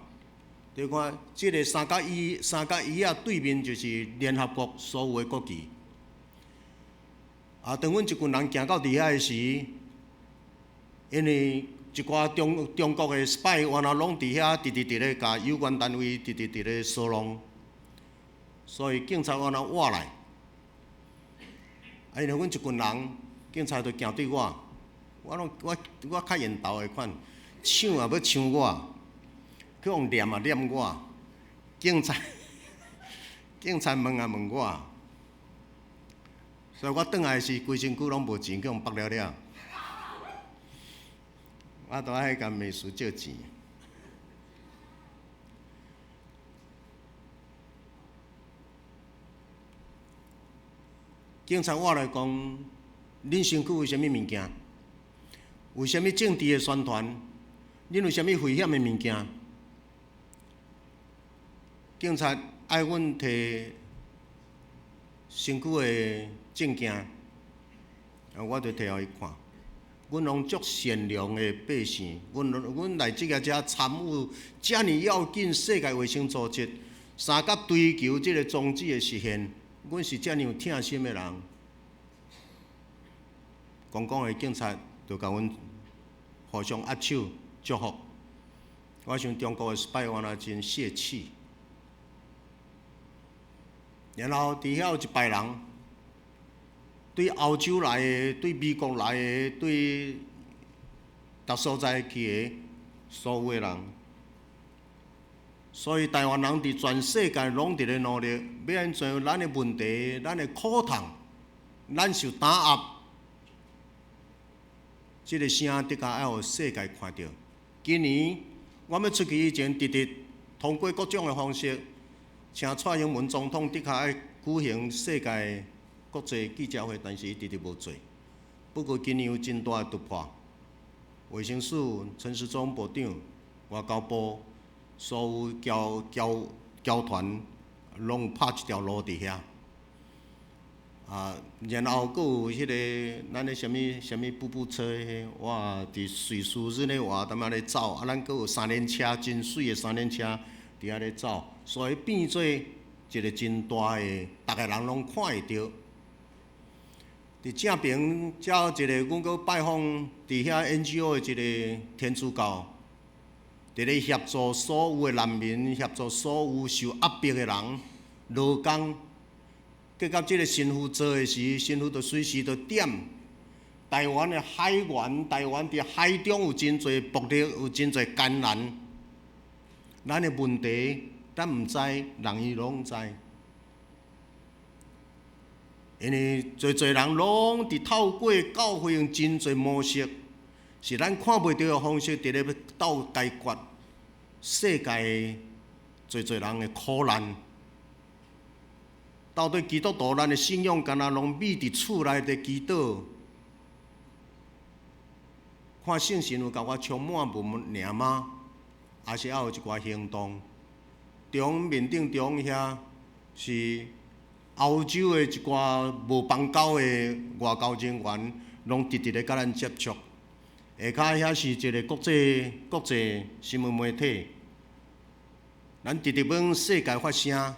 你看，這个三角椅，三角椅仔對面就是聯合國所有的國旗。啊，當阮一群人行到佇遐的時，因為一寡中中國的 spy 原來攏佇遐，直直佇咧共有關單位直直佇咧騷弄，所以警察原來挖來，啊，因為阮一群人，警察就行對我，我攏我我較緣投的款，搶也欲搶我，去予念也念我，警察警察問也問我，所以我轉來時規身軀攏無錢，去予縛了了。我都愛共秘書借錢。警察我來講，恁身軀有啥物物件？有啥物政治的宣傳？恁有啥物危險的物件？警察愛阮提身軀的證件，啊，我就提予伊看。阮攏足善良的百姓，阮阮來這个遮參與遮爾要緊世界衛生組織，相佮追求這个宗旨的實現，阮是遮爾有疼心的人。講講的警察就共阮互相握手祝福。我想中國的 spy 原來真泄氣。然後佇遐有一排人。對歐洲來的，對美國來的，對逐所在去的所有的人，所以台灣人佇全世界攏佇咧努力，欲按怎，咱的問題，咱的苦痛，咱受打壓，這个聲的確愛予世界看著。今年我欲出去以前，直直通過各種的方式，請蔡英文總統的確愛舉行世界國際記者會，但是伊直直無做。不過今年有真大的突破，衛生署陳時中部長、外交部所有僑僑僑團攏有拍一條路佇遐。啊，然後閣有彼个咱的啥物啥物步步車，哇，佇瑞士日內瓦踮遐咧走，啊，咱閣有三輪車，真媠的三輪車佇遐咧走，所以變做一个真大的，逐个人攏看會著。佇正爿遮一个，阮閣拜訪佇遐 NGO 的一个天主教佇咧協助所有的難民，協助所有受壓迫的人，勞工。結到這个神父做的時，神父就隨時就點台灣的海員，台灣佇海中有真濟暴力，有真濟艱難。咱的問題，咱毋知，人伊攏知。因為濟濟人攏佇透過教會用真濟模式，是咱看袂著的方式，佇咧欲鬥解決世界濟濟人的苦難。到底基督徒咱的信仰，敢若攏覕佇厝內佇祈禱，看聖神有共我充滿無爾嗎？抑是猶有一寡行動？中面頂中遐是歐洲的一寡無邦交的外交人員，攏直直咧佮咱接觸。下跤遐是一个國際新聞媒體，咱直直往世界發聲。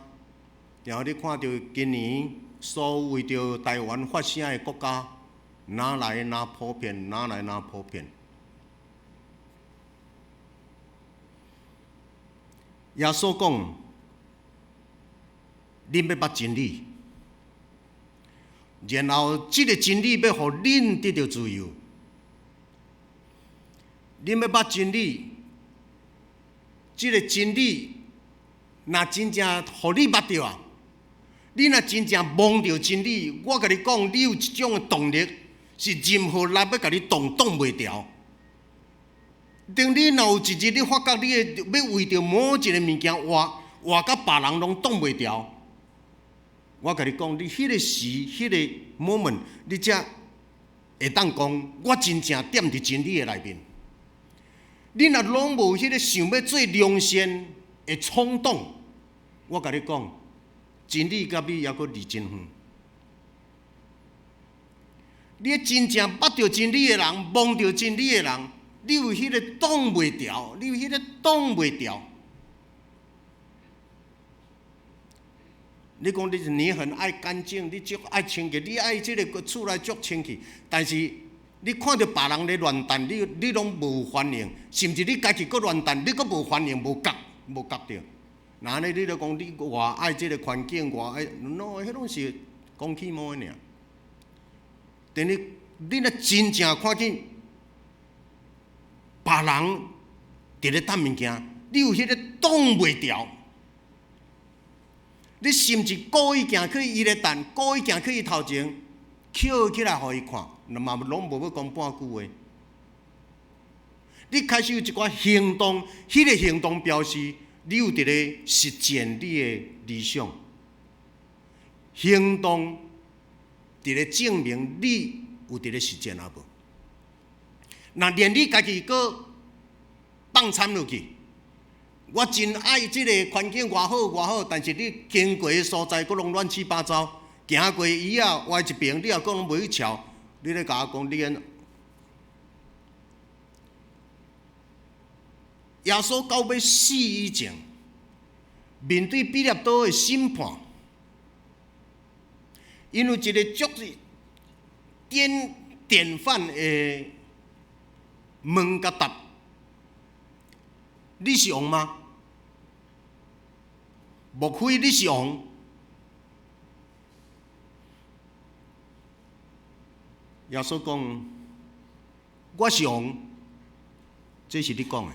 然後你看著今年所有為著台灣發聲的國家，哪來哪普遍，哪來哪普遍。耶穌講：恁欲捌真理，然後這个真理欲予恁得著自由。恁欲捌真理，這个真理若真正予你捌著啊！你若真正摸著真理，我共你講，你有一種的動力，是任何力欲共你擋擋袂牢。當你若有一日你發覺你會欲為著某一个物件活，活甲別人攏擋袂牢，我共你講，你彼個時，彼個 moment，你才會當講，我真正踮佇真理的內面。你若攏無彼个想欲做良善的衝動，我共你講，真理佮你猶閣離真遠。你真正捌著真理的人，摸著真理的人，你有彼个擋袂牢，你有彼个擋袂牢。你講你很愛乾淨，你足愛清潔，你愛這个厝內足清氣，但是你看著別人咧亂擲，你攏無反應，甚至你家己閣亂擲，你閣無反應，無覺無覺著。若按呢，你著講你偌愛這个環境，偌愛，喏，彼攏是講起毛的爾。等你你若真正看見別人佇咧擲物件，你有彼个擋袂牢。你甚至故意行去伊咧擲，故意行去伊頭前，抾起來予伊看，嘛攏無欲講半句話。你開始有一寡行動，彼个行動表示你有佇咧實踐你的理想。行動佇咧證明你有佇咧實踐啊無？若連你家己閣放慘落去，我真愛這个環境偌好偌好，但是你經過的所在閣攏亂七八糟，行過椅仔歪一邊，你也閣攏袂去撨，你咧共我講你按怎？耶穌到欲死以前，面對彼拉多的審判，𪜶有一個足典範的問佮答：你是王嗎？莫非你是王？耶穌講：我是王，這是你講的。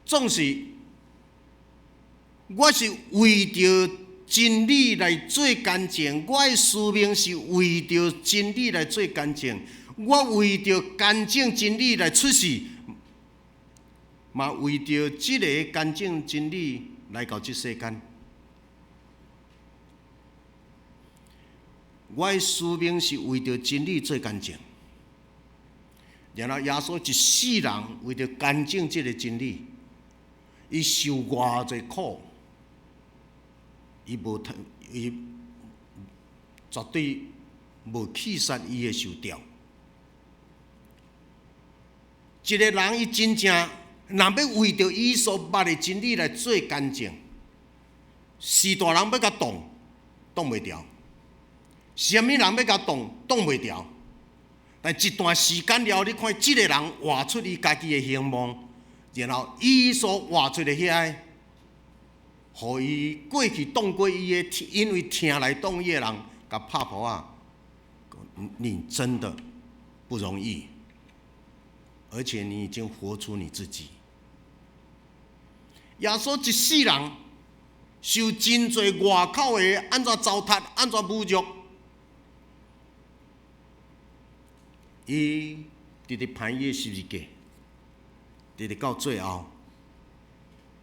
總是，我是為著真理來做乾淨，我的使命是為著真理來做乾淨，我為著乾淨真理來出世，嘛為著這个乾淨真理來到這世間。我的使命是為著真理做乾淨，然後耶穌一世人為著乾淨這个真理，伊受偌濟苦，伊無伊絕對無棄殺伊的受調。一个人伊真正若欲為著伊所捌的真理來做乾淨，序大人欲共擋，擋袂牢；啥物人欲共擋，擋袂牢。但一段時間了後，你看這個人活出伊家己的形貌，然後伊所活出的遐个，予伊過去當過伊的，因為疼來當伊的人，共拍噗仔，你真的不容易，而且你已經活出你自己。耶穌一世人受真濟外口的按怎糟蹋、按怎侮辱，伊直直攀伊的十字架，直直到最後，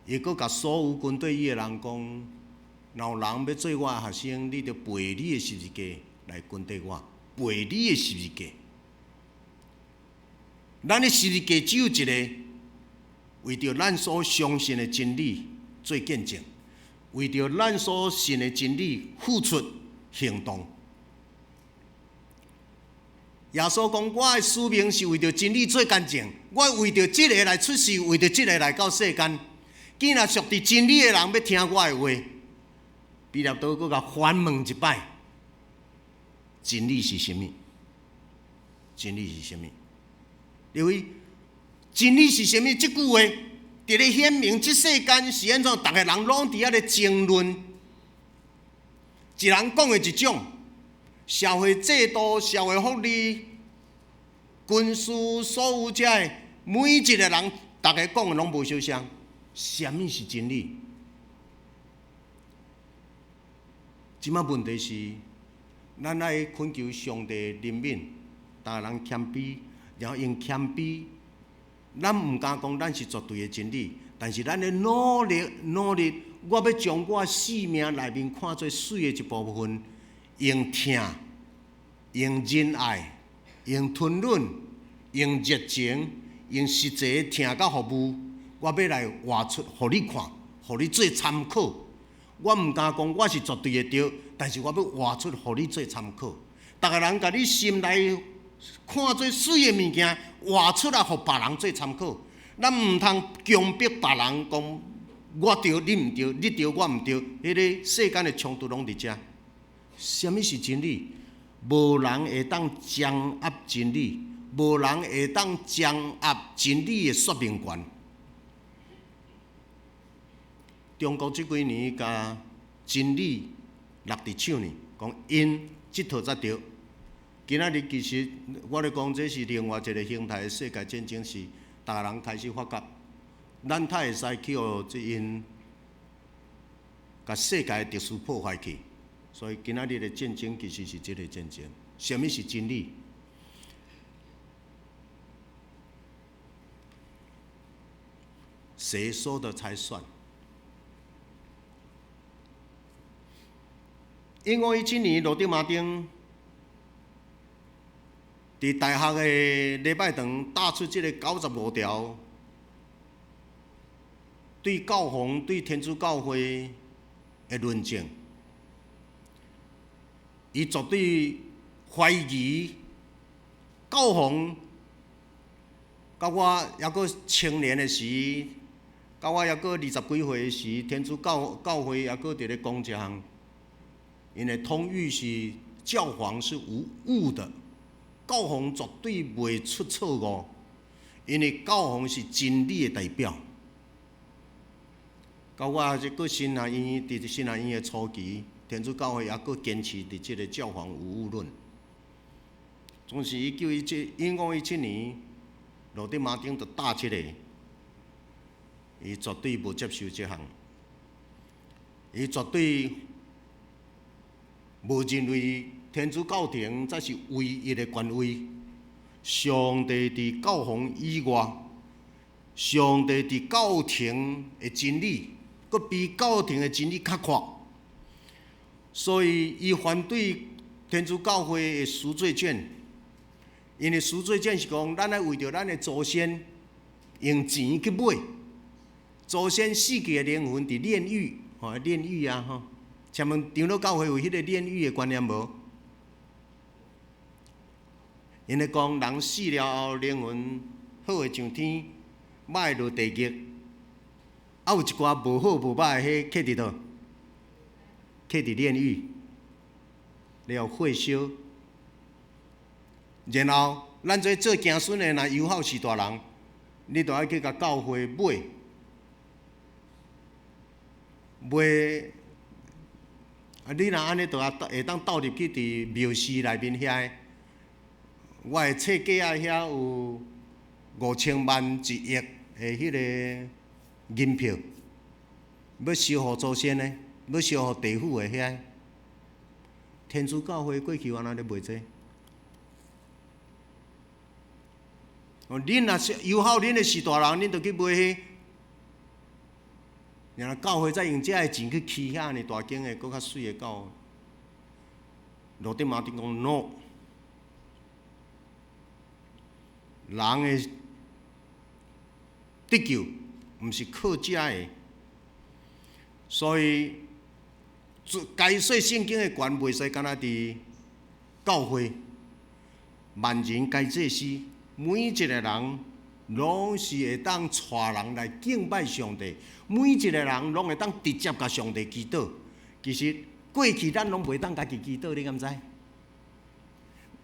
伊閣共所有跟綴伊的人講：若有人欲做我的學生，你著背你的十字架來跟綴我，背你的十字架。咱的十字架只有一个，為著咱所相信的真理做見證，為著咱所信的真理付出行動。耶穌講：我的使命是為著真理做見證，我為著這个來出世，為著這个來到世間。既然屬佇真理的人欲聽我的話，彼拉多閣共反問一擺：真理是啥物？真理是啥物？因為真理是啥物？這句話佇咧顯明，這世間是按怎？逐个人攏佇遐咧爭論，一人講的一種，社會制度、社會福利、軍事，所有這个每一個人，逐个講的攏無相像。啥物是真理？這擺問題是，咱愛懇求上帝憐憫，逐个人謙卑，然後用謙卑。咱毋敢講咱是絕對的真理，但是咱咧努力努力，我欲將我生命內面看做媠的一部分，用疼、用仁愛、用吞忍、用熱情、用實際的疼佮服務，我欲來活出，予你看，予你做參考。我毋敢講我是絕對的對，但是我欲活出，予你做參考。逐个人共你心內看做媠的物件，活出來，予別人做參考。咱毋通強迫別人講我對，你毋對，你對，我毋對。彼个世間的衝突攏佇遮。啥物是真理？無人會當掌握真理，無人會當掌握真理的說明權。中國這幾年共真理搦佇手呢，講𪜶這套才對。今仔日其實我咧講，這是另外一個形態的世界戰爭，是逐个人開始發覺，咱較會使去予這𪜶共世界的秩序破壞去。所以今仔日的戰爭其實是這个戰爭。啥物是真理？誰說的才算？1517年，羅德馬丁佇大學的禮拜堂打出這个95條，對教皇、對天主教會的論證，伊絕對懷疑教皇。到我猶閣青年的時，到我猶閣二十幾歲的時，天主教教會猶閣佇咧講這項，𪜶的通諭是教皇是無誤的，教皇絕對袂出錯誤，因為教皇是真理的代表。到我這閣神學院，佇神學院的初期，天主教會猶閣堅持佇這个教皇無誤論。總是1517年，羅德馬丁就打這个，伊絕對無接受這項，伊絕對無認為天主教廷才是唯一的權威。上帝佇教皇以外，上帝佇教廷的真理，閣比教廷的真理較闊，所以伊反對天主教會的贖罪券。因為贖罪券是講，咱愛為著咱的祖先用錢去買，祖先死去的靈魂佇煉獄，吼，煉獄啊，吼。請問長老教會有彼个煉獄的觀念無？𪜶咧講，人死了後，靈魂好的上天，歹的落地獄，啊有一寡無好無歹的，彼去佇佗？去佇煉獄，了火燒。然後咱這做子孫的，若友好序大人，你就愛去共教會買買。啊，你若按呢，就會會當倒入去佇廟寺內面遐的。我的冊架仔遐有5000萬1億的彼個銀票，欲燒予祖先的，欲燒予地府的遐。天主教會過去原來咧賣這個。哦，恁若是友好恁的序大人，恁就去買彼。然後教會再用這个錢去起遐爾大間的、閣較媠的教會。羅德馬丁講 No，人的得救毋是靠這个，所以解說聖經的權袂使干焦佇教會，萬人皆祭司，每一個人攏是會當帶人來敬拜上帝，每一個人攏會當直接共上帝祈禱。其實過去咱攏袂當家己祈禱，你敢知？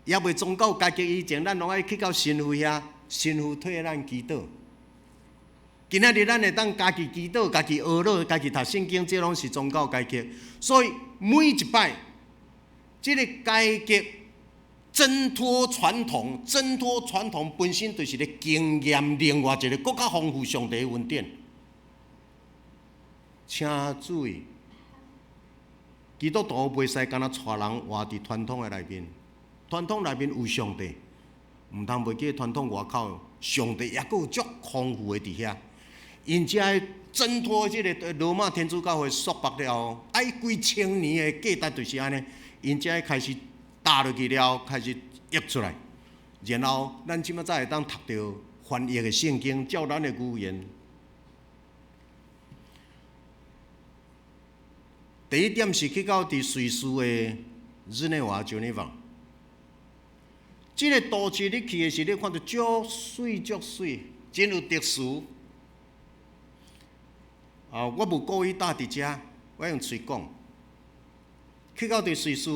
猶未宗教改革以前，咱攏愛去到神父遐，神父替咱祈禱。今仔日咱會當家己祈禱、家己學落、家己讀聖經，這攏是宗教改革。所以每一擺，這个改革掙脫傳統，掙脫傳統本身就是咧經驗另外一個閣較豐富上帝的恩典。請注意，基督徒袂使干焦帶人活佇傳統的內面，傳統內面有上帝，毋通袂記傳統外口上帝抑閣有足豐富的佇遐。𪜶才掙脫這个羅馬天主教會束縛了後，愛幾千年的價值就是按呢，𪜶才開始打落去了，開始譯出來，然後咱這馬才會當讀著翻譯的聖經，照咱的語言。第一點是去到佇瑞士的日內瓦 Geneva，這个都市你去的時，你看著足媠足媠，真有特殊。啊，我無故意搭佇遮，我用喙講。去到佇瑞士，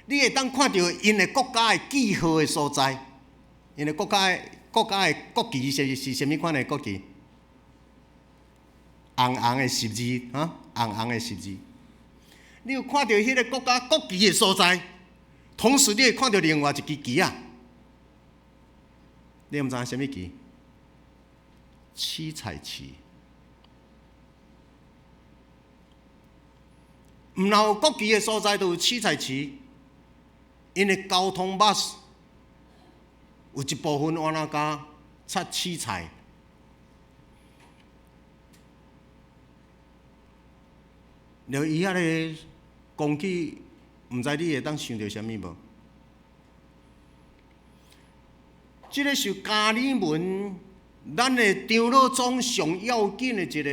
你會當看著𪜶的國家的記號的所在，𪜶的國家的國家的國旗是是啥物款的國旗？紅紅的十字，哈，紅紅的十字。你有看著彼个國家國旗的所在，同時你會看著另外一支旗仔。你毋知影啥物旗？七彩旗。毋若有國旗的所在，就有七彩旗。𪜶的交通 bus 有一部分按怎加插七彩。然後伊遐个講起，毋知你會當想著啥物無？這个是加爾文，咱的長老總上要緊的一個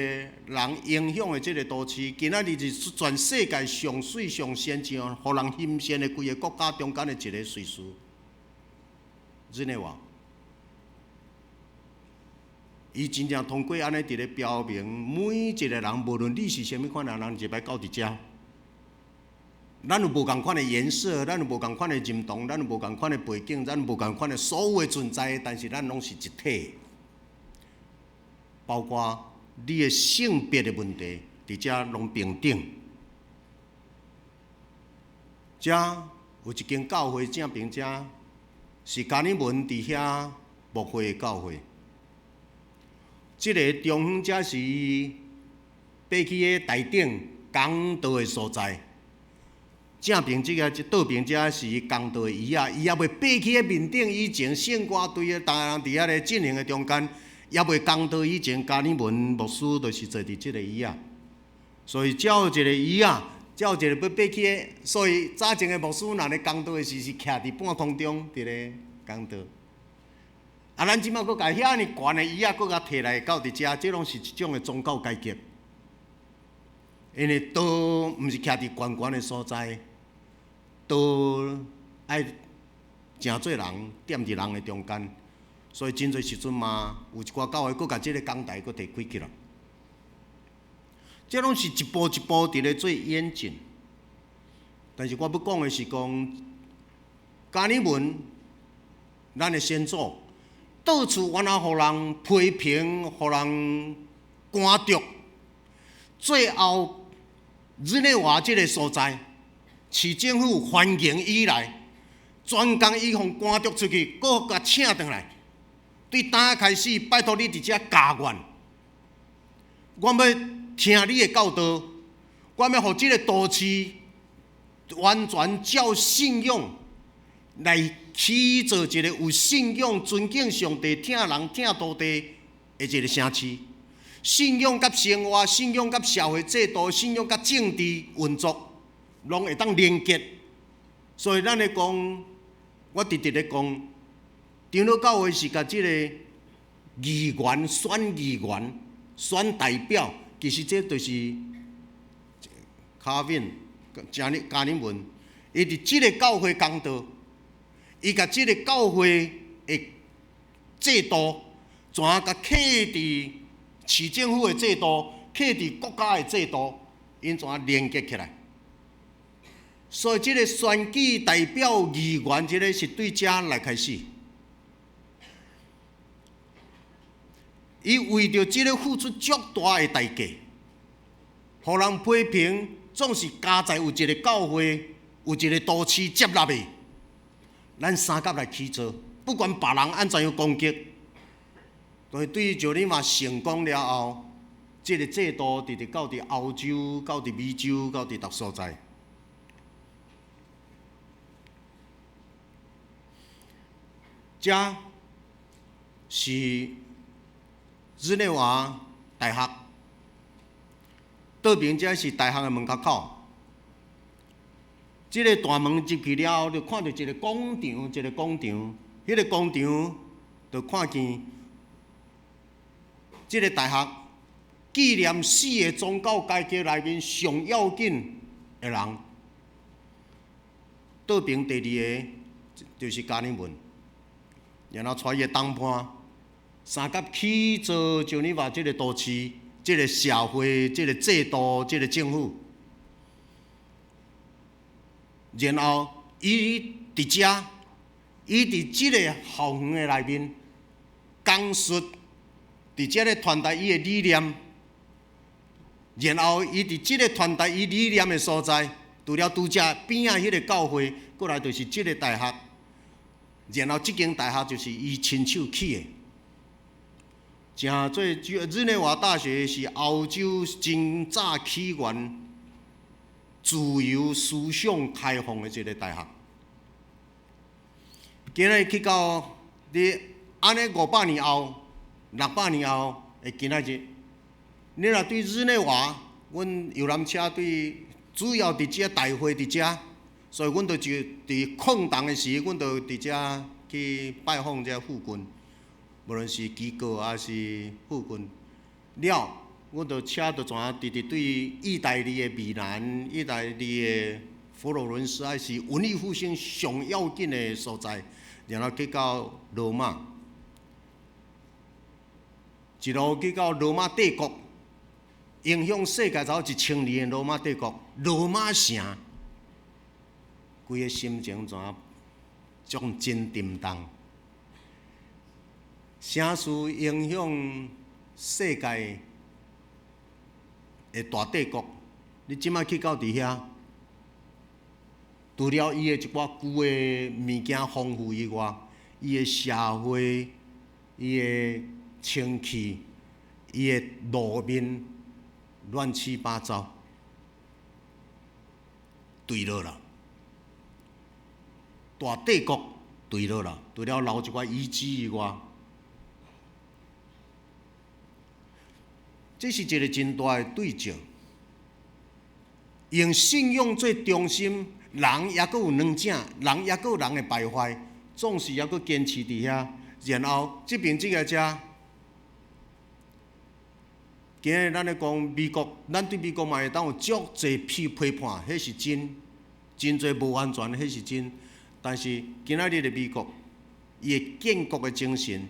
人影響的這个都市，今仔日是全世界上媠、上先進、予人欣羨的規个國家中間的一个瑞士，日內瓦。伊真正通過按呢佇咧標明，每一个人，無論你是啥物款的人，入來到佇遮，咱有無仝款的顏色，咱有無仝款的認同，咱有無仝款的背景，咱有無仝款的所有的存在，但是咱攏是一體。包括你的性別的問題，佇遮攏平等。遮有一間教會正平遮，是加爾文佇遐牧會的教會。這个中央遮是伊爬去个台頂講道的所在。正平這个，倒爿遮是伊講道的椅仔，伊猶未爬去个面頂以前，聖歌隊的逐个人佇遐咧進行的中間，猶未講道以前，加爾文牧師就是坐佇這个椅仔。所以只有一个椅仔，只有一个欲爬去的，所以早前的牧師若咧講道的時，是徛佇半空中佇咧講道。啊！咱這馬閣共遐爾懸的椅仔，閣共提來到佇遮，這攏是一種的宗教改革。因為道毋是徛佇懸懸的所在，道愛誠濟人踮佇人的中間，所以真濟時陣嘛，有一寡教會閣共這个講台閣提開起來。這攏是一步一步佇咧做演進。但是我欲講的是講，加爾文。咱的先祖，到處原來予人批評，予人趕逐，最後日內瓦這个所在，市政府歡迎伊來，專工伊予趕逐出去，閣共請轉來。對今開始，拜託你佇遮教阮，我欲聽你的教導，我欲予這个都市完全照信仰來起造一个有信仰、尊敬上帝、疼人、疼土地的一个城市。信仰佮生活、信仰佮社會制度、信仰佮政治運作，攏會當連結。所以咱咧講，我直直咧講，長老教會是共這个議員選議員、選代表，其實這就是卡文、加尼加尼文，伊佇這个教會講道，伊共這个教會的制度，怎共刻佇市政府的制度，刻佇國家的制度，𪜶怎連結起來？所以這个選舉代表議員，這个是對遮來開始。伊為著這个付出足大的代價，予人批評，總是加在有一个教會，有一个都市接納的，咱相佮來起造，不管別人按怎樣攻擊。但是對日內瓦成功了後，這个制度直直到佇歐洲、到佇美洲、到佇逐所在。這是日內瓦大學，倒邊這是大學的門口口。這个大門入去了後，就看著一个廣場，一个廣場，彼个廣場就看見這个大學紀念四个宗教改革內面上要緊的人。倒邊第二个就是加爾文，然後帶伊的同伴，相佮起造日內瓦這个都市、這个社會、這个制度、這个政府。然後伊佇遮，伊佇這个校園的內面講述，佇這个傳達伊的理念。然後伊佇這个傳達伊理念的所在，除了拄才邊仔彼个教會，過來就是這个大學。然後這間大學就是伊親手起的。誠做日內瓦大學是歐洲真早起源自由思想開放的一个大學。今日去到你按呢500年後、600年後的今仔日，你若對日內瓦，阮遊覽車對主要佇遮大會佇遮，所以阮就佇空檔的時，阮就佇遮去拜訪遮附近，無論是機構抑是附近了，阮就車就怎直直對意大利的米蘭、意大利的佛羅倫斯，抑是文藝復興上要緊的所在，然後去到羅馬，一路去到羅馬帝國，影響世界頭1000年的羅馬帝國，羅馬城，規个心情怎總真沉重。城市影響世界的大帝國，你這擺去到佇遐，除了伊的一寡舊的物件豐富以外，伊的社會、伊的清氣、伊的路面亂七八糟，墜落啦。大帝國墜落啦，除了留一寡遺址以外，這是一个真大的對照。用信仰做中心，人猶閣有軟正，人猶閣有人的敗壞，總是猶閣堅持佇遐。然後這邊這个遮，今日咱咧講美國，咱對美國嘛會當有足濟批批判，彼是真，真濟無完全，彼是真。但是今仔日的美國，伊的建國的精神，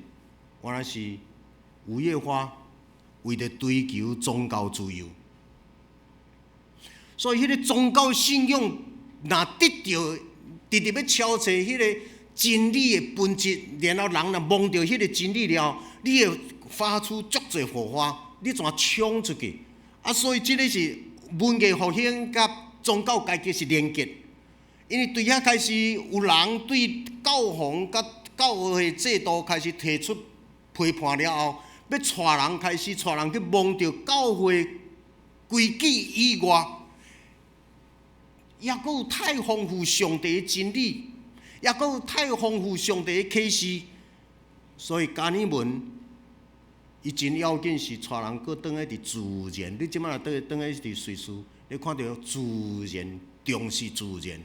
原來是五月花為著追求宗教自由。所以，彼个宗教信仰，若得著，直直欲超越彼个真理的本質，然後人若摸著彼个真理了，你會發出足濟火花，你怎衝出去？啊，所以這个是文藝復興佮宗教改革是連結，因為對遐開始有人對教皇佮教會制度開始提出批判了後，欲帶人開始帶人去摸著教會規矩以外，抑閣有太豐富上帝的真理，抑閣有太豐富上帝的啟示，所以加爾文伊真要緊是帶人閣轉去佇自然。你這擺若轉去佇瑞士，你看著自然，重視自然，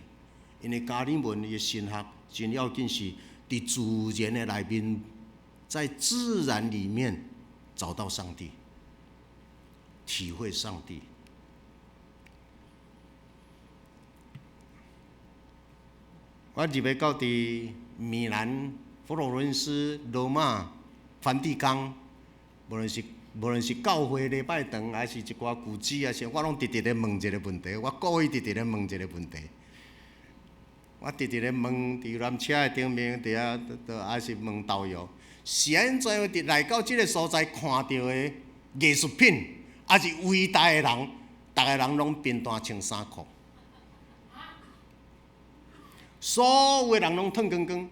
因為加爾文伊的神學真要緊是佇自然的內面，在自然裡面找到上帝，體會上帝。我入去到佇米蘭、佛羅倫斯、羅馬、梵蒂岡，無論是教會禮拜堂，還是一寡舊址啊，啥，我攏直直咧問一個問題，我故意直直咧問一個問題。我直直咧問佇遊覽車的頂面，佇遐，都還是問導遊，是按怎樣佇來到這个所在看著的藝術品，抑是偉大的人，逐个人攏貧惰穿衫褲，所有的人攏脫光光。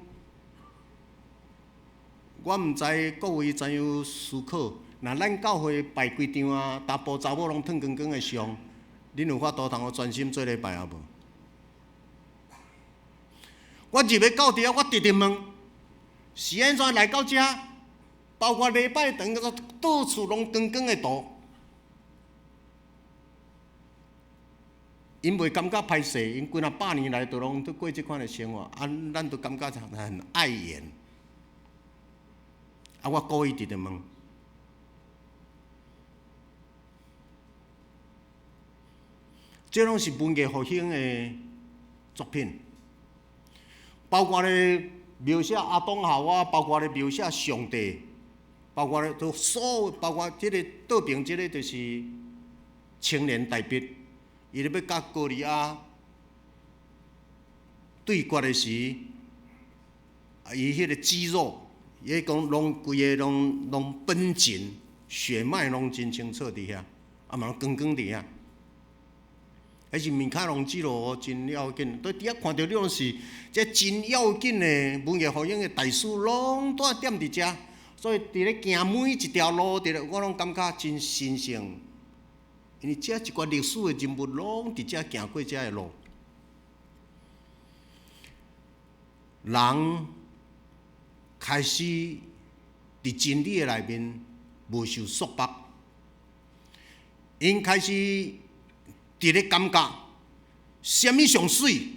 我毋知各位怎樣思考，若咱教會擺幾張啊，查埔查某攏脫光光的相，恁有法度通予專心做禮拜啊無？我入去到佇遐，我直直問，是按怎來到遮？包括禮拜堂，到處攏光光的圖，𪜶袂感覺歹勢，𪜶幾若百年來都攏都過這款的生活，啊，咱都感覺很礙眼。啊，我故意直直問，這攏是文藝復興的作品，包括咧描寫亞當夏娃，包括咧描寫上帝，包括咧都所有，包括這个倒爿這个就是青年大衛，伊咧欲佮歌利亞對決的時，啊，伊彼个肌肉，伊講攏規个攏攏繃緊，血脈攏真清楚佇遐，啊嘛攏光光佇遐。彼是米開朗基羅真要緊，佇遐看著你攏是這真要緊的文藝復興的大師，攏蹛踮佇遮，所以佇咧行每一條路，佇咧我攏感覺真神聖，因為這一寡歷史的人物攏佇遮行過這个路。人開始佇真理的內面無受束縛，𪜶開始佇咧感覺，啥物上媠？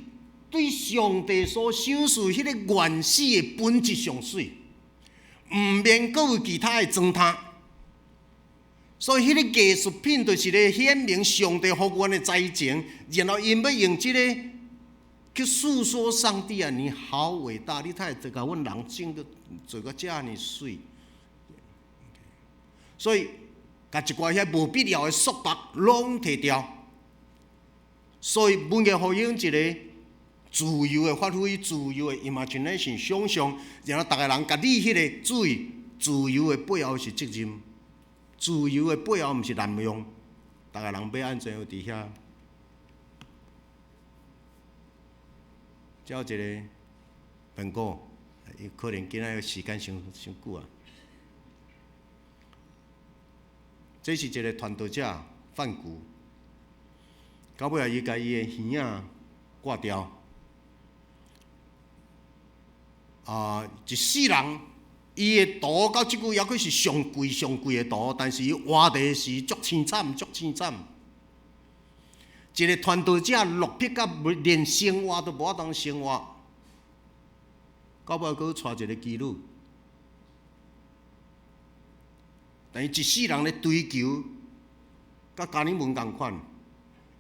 對上帝所賞賜彼个原始的本質上媠，毋免閣有其他的裝飾。所以，彼个藝術品就是咧顯明上帝予阮的才情，然後𪜶欲用這个去訴說上帝啊，你好偉大！你才會共阮人整個做甲遮爾媠。所以，共一寡遐無必要的束縛攏提掉。所以，文藝復興一个自由的發揮，自由的 imagination 想象，然後逐个人共你彼个注意，自由的背後是責任，自由的背後毋是濫用。逐个人欲按怎樣佇遐？這有一个蘋果，伊可能今仔時間傷傷久啊。這是一个傳道者梵谷，到尾仔伊共伊的耳仔割掉。啊，一世人，伊的圖到這久猶閣是上貴上貴的圖，但是伊活佇時足凄慘，足凄慘。一个傳道者落魄甲連生活都無法當生活，到尾閣娶一个妓女，但伊一世人咧追求，佮加爾文仝款，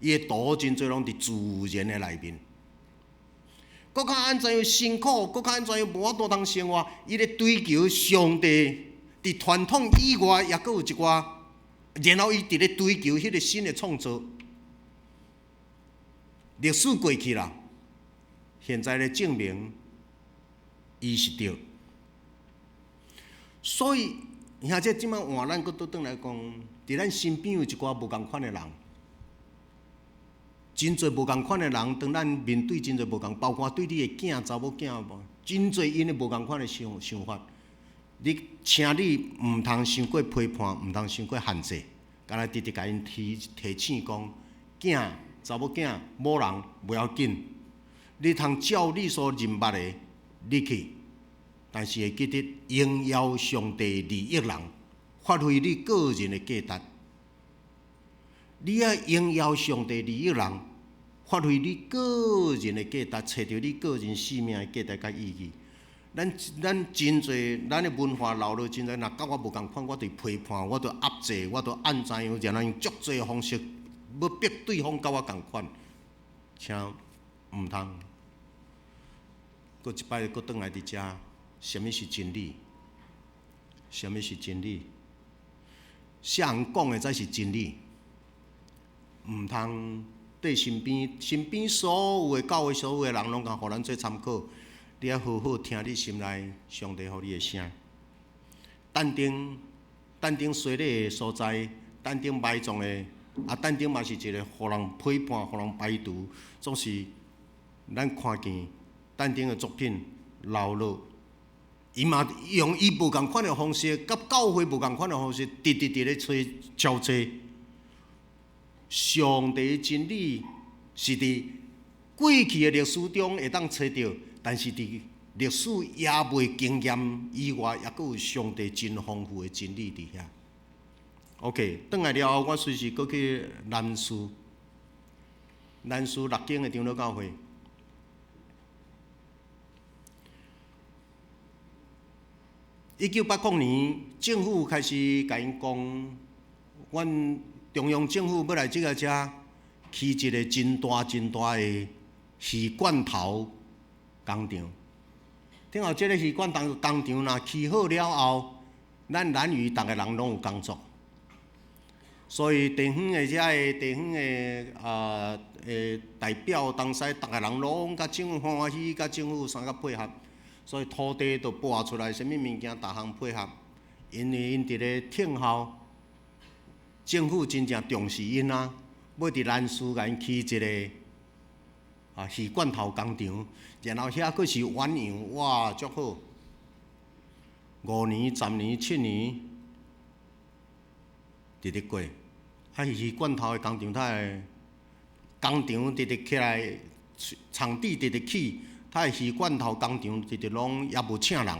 伊的圖真濟攏佇自然的內面。閣較按怎樣辛苦，閣較按怎樣無法度通生活，伊咧追求上帝，佇傳統以外，抑閣有一寡，然後伊佇咧追求彼个新的創造。歷史過去啦，現在咧證明，伊是對。所以，兄姐這擺換咱閣倒轉來講，佇咱身邊有一寡無仝款的人，真濟無仝款的人，當咱面對真濟無仝，包括對你的囝、查某囝，真濟𪜶的無仝款的想法，你請你毋通傷過批判，毋通傷過限制，干焦直直共𪜶提醒講，囝、查某囝、某人袂要緊，你通照你所認捌的，你去。但是會記得榮耀上帝利益人，發揮你個人的價值。你愛榮耀上帝利益人，發揮你個人的價值，揣著你個人生命的價值佮意義。咱真濟，咱的文化留落真濟，若佮我無仝款，我就批判，我就壓制，我就按怎樣，然後用足濟方式欲逼對方佮我仝款，請毋通。閣一擺，閣轉來佇遮。啥物是真理？啥物是真理？啥人講的才是真理？毋通對身邊所有的教會所有的人攏共予咱做參考。你愛好好聽你心內上帝予你的聲。但頂但頂洗禮的所在，但頂埋葬的，啊，但頂嘛是一個予人批判、予人排除，總是咱看見但頂的作品流落。伊嘛用伊無仝款的方式，佮教會無仝款的方式，直直佇咧揣超濟。上帝的真理是佇過去的歷史中會當揣著，但是佇歷史猶未經驗以外，猶閣有上帝真豐富的真理佇遐。OK，轉來了後，我隨時閣去南勢，南勢六間的長老教會。1980年，政府開始共𪜶講，阮中央政府欲來這个遮起一个真大真大的魚罐頭工廠。聽後，這个魚罐頭工廠若起好了後，咱蘭嶼逐个人攏有工作。所以地方的遮个地方的的代表，東西逐个人攏佮政府歡喜，佮政府相佮配合。所以土地就撥出來，啥物物件，逐項配合。因為𪜶佇咧聽候，政府真正重視𪜶啊，欲佇南勢共𪜶起一个魚罐頭工廠，然後遐閣是遠洋，哇，足好。5年、10年、7年，直直過，魚罐頭的工廠，它的工廠直直起來，場地直直起。他的魚罐頭工廠直直攏猶無請人，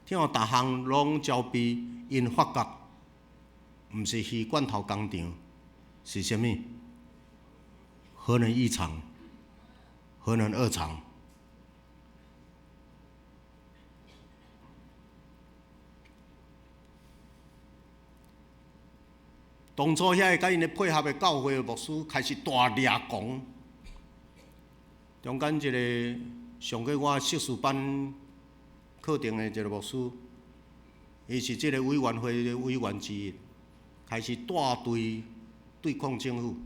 聽講逐項攏招備，𪜶發覺，毋是魚罐頭工廠，是啥物？核能一廠、核能二廠。當初遐个佮𪜶咧配合的教會牧師開始大掠狂。中間一个上過我碩士班課程的一个牧師，伊是這个委員會的委員之一，開始帶隊對抗政府。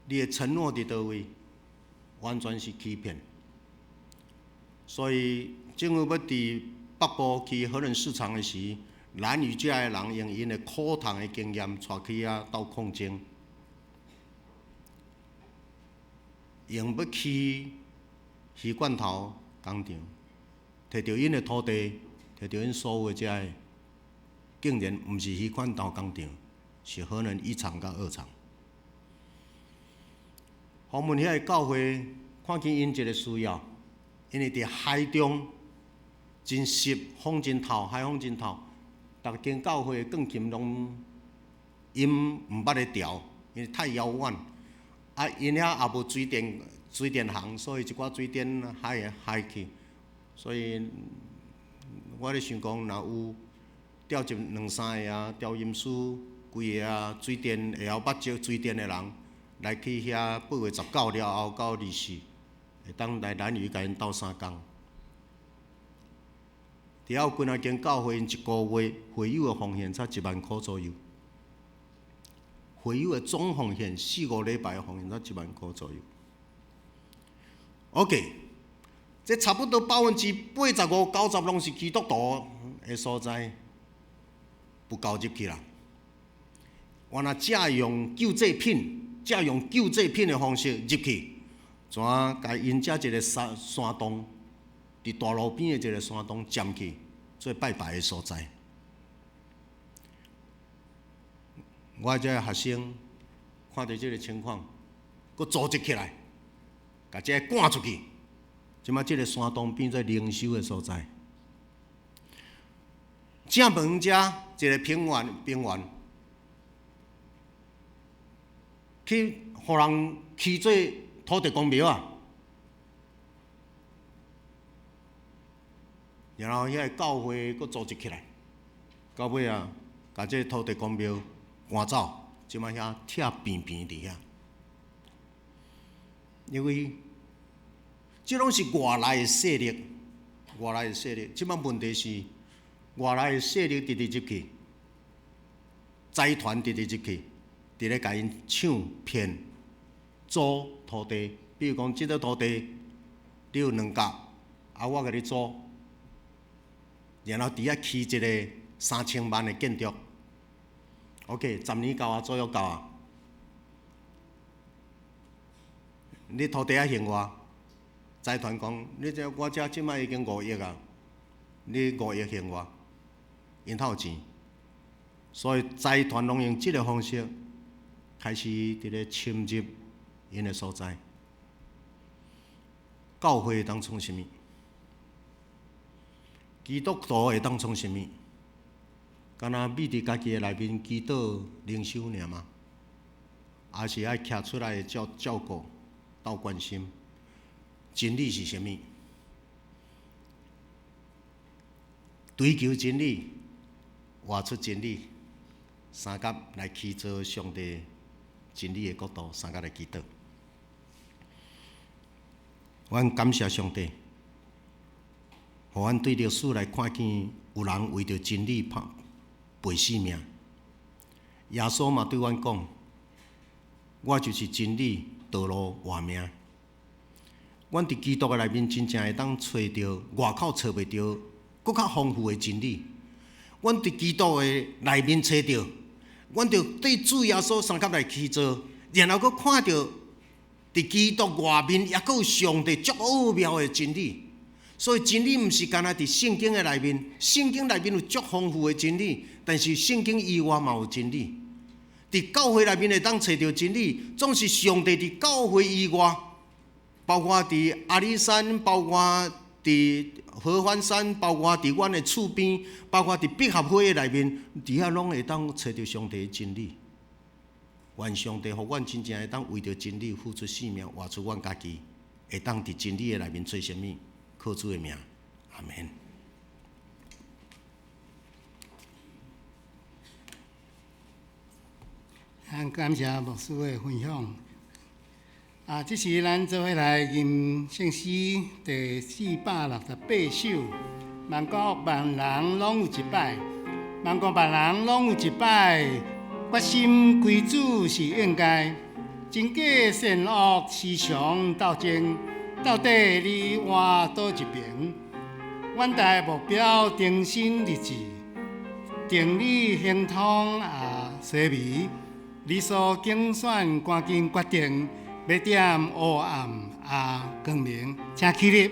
你的承諾佇佗位？完全是欺騙。所以政府欲佇北部起核能市場的時，蘭嶼遮的人用𪜶的苦痛的經驗，帶去遐鬥抗爭。用欲起魚罐頭工廠，摕著𪜶的土地，摕著𪜶所有的遮个，竟然毋是魚罐頭工廠，是核能一廠佮二廠。訪問遐个教會，看見𪜶一个需要，因為佇海中真濕，風真透，海風真透，逐間教會的鋼琴攏音毋捌咧調，因為太遙遠。啊，𪜶遐也無水電行，所以一寡水電害害去。所以我咧想講，若有調集兩三個啊，調音師幾個啊，水電會曉捌這水電的人，來去遐8月19了後到24，會當來蘭嶼共𪜶鬥相共。佇遐有幾若間教會，𪜶一個月會友的奉獻才1萬箍左右。會友的總奉獻四五禮拜的奉獻才1萬箍左右。OK，這差不多85%、90攏是基督徒的所在，不夠入去啦。原來借用救濟品，借用救濟品的方式入去，怎共𪜶遮一个山山洞，佇大路邊的一个山洞佔去，做拜拜的所在。我這个學生看著這个情況，閣組織起來，共這个趕出去。這擺這个山洞變做靈修的所在。正門遮一个平原，平原去予人起做土地公廟啊。然後遐个教會閣組織起來，到尾啊，共這个土地公廟趕走，這擺遐拆平平佇遐，因為這攏是外來的勢力，外來的勢力。這擺問題是外來的勢力直直入去，財團直直入去，佇咧共𪜶搶騙租土地。比如講，這個土地你有兩甲，啊，我共你租，然後佇遐起一个3000萬的建築。OK，10年到啊，租約到啊，你土地愛還我。財團講，你這我這這擺已經5億啊，你5億還我，𪜶較有錢，所以財團攏用這个方式開始佇咧侵入𪜶的所在。教會會當創啥物？基督徒會當創啥物？敢若覕佇家己的內面祈禱靈修爾嗎？抑是愛徛出來照照顧、鬥關心？真理是啥物？追求真理，活出真理，相佮來起造上帝真理的國度，相佮來祈禱。阮感謝上帝，予阮對歷史來看見有人為著真理拍賠性命。耶穌嘛對阮講：我就是真理、道路、活命。阮佇基督的內面，真正會當揣著外口揣袂著，閣較豐富的真理。阮佇基督的內面揣著，阮就對主耶穌相佮來起造，然後閣看著佇基督外面抑閣有上帝足奧妙的真理。所以真理毋是干焦佇聖經的內面，聖經內面有足豐富的真理，但是聖經以外嘛有真理。佇教會內面會當揣著真理，總是上帝佇教會以外。包括佇阿里山，包括佇合歡山，包括佇阮的厝邊，包括佇百合花的內面，佇遐攏會當揣著上帝的真理。願上帝予阮真正會當為著真理付出性命，活出阮家己，會當佇真理的內面做啥物？靠主的名，阿門。感謝牧師的分享。啊，這時咱做伙來吟聖詩第468首。萬國萬人攏有一擺，萬國萬人攏有一擺，決心歸主是應該。真假善惡時常鬥爭，到底你我佗一邊？遠大目標，定心立志，定理亨通也細微，你所揀選，趕緊決定。欲點黑暗也光明，請起立。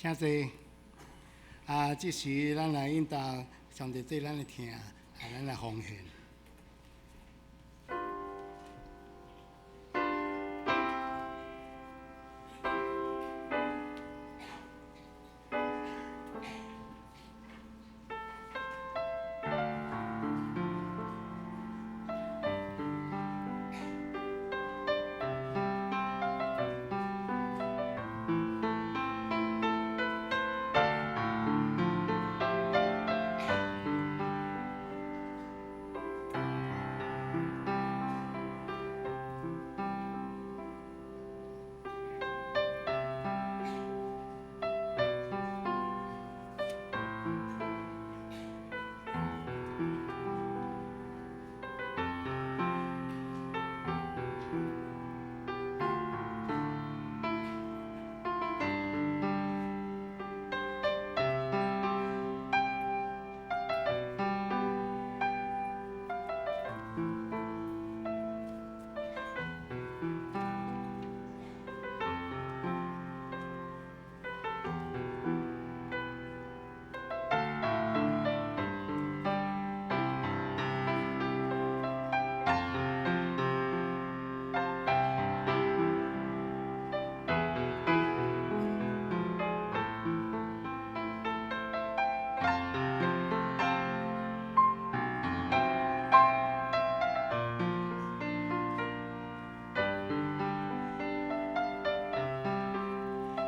請坐。啊，這時咱來應答上帝對咱的疼，啊，咱來奉獻。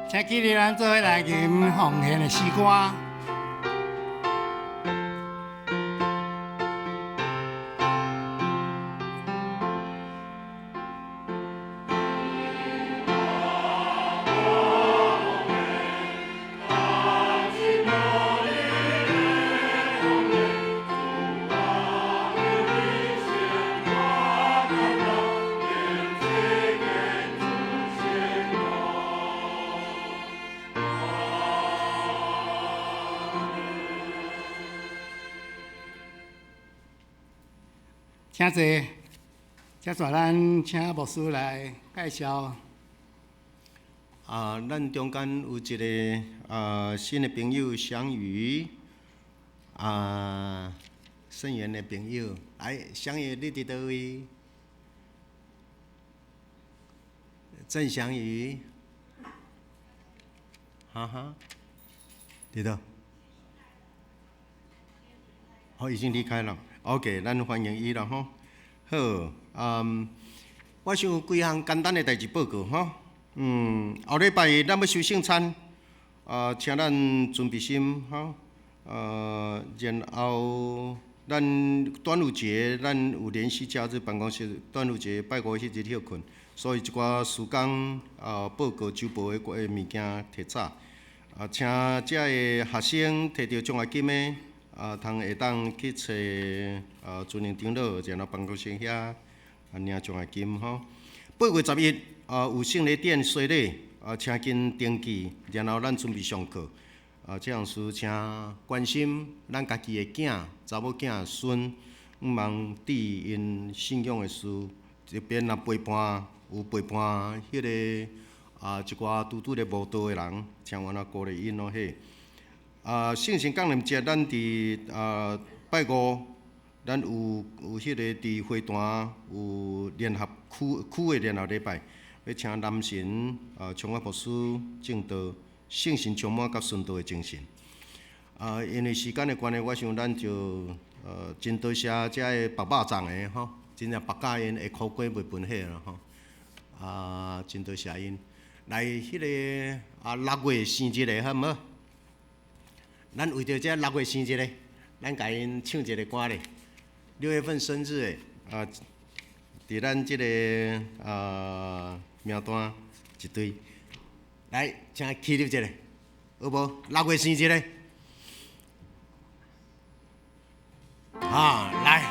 請起立，咱做伙來吟奉獻的詩歌。請坐，接續咱請牧師來介紹。啊，咱中間有一個啊新的朋友祥宇，啊，聖園的朋友，來，祥宇，你佇佗位？鄭祥宇，哈哈，佇佗？哦，已經離開了。OK，咱歡迎伊啦吼。好，嗯，我想有幾項簡單的代誌報告吼。嗯，後禮拜咱欲守聖餐，啊，請咱準備心吼。然後咱端午節咱有連續假日辦公室，端午節拜五彼日歇睏，所以一寡事工啊報告週報的物件提早。啊，請遮的學生提著獎學金的。啊，通會當去揣啊，尊榮長老，然後辦公室遐啊領獎學金吼。8月11啊，有聖禮典洗禮啊，請緊登記，然後咱準備上課。啊，這項事請關心咱家己的囝、查某囝、孫，毋茫注意𪜶信仰的事，這邊若陪伴有陪伴彼个啊一寡拄拄咧無道的人，請阮仔鼓勵𪜶咯嘿。啊，聖神降臨節，咱佇啊拜五，咱有有彼个佇會堂有聯合區區的聯合禮拜，欲請男神啊充滿牧師證道，聖神充滿佮殉道的精神。啊，因為時間的關係，我想咱就真多謝遮个白肉粽的吼，真正白教𪜶下苦粿袂分火啦吼。啊，真多謝𪜶來彼个啊6月生日的好毋好？咱為著這6月生日咧，咱共𪜶唱一个歌咧。6月份生日的啊，佇咱這個啊名單一堆，來，請起立一下，好無？6月生日的，啊，來，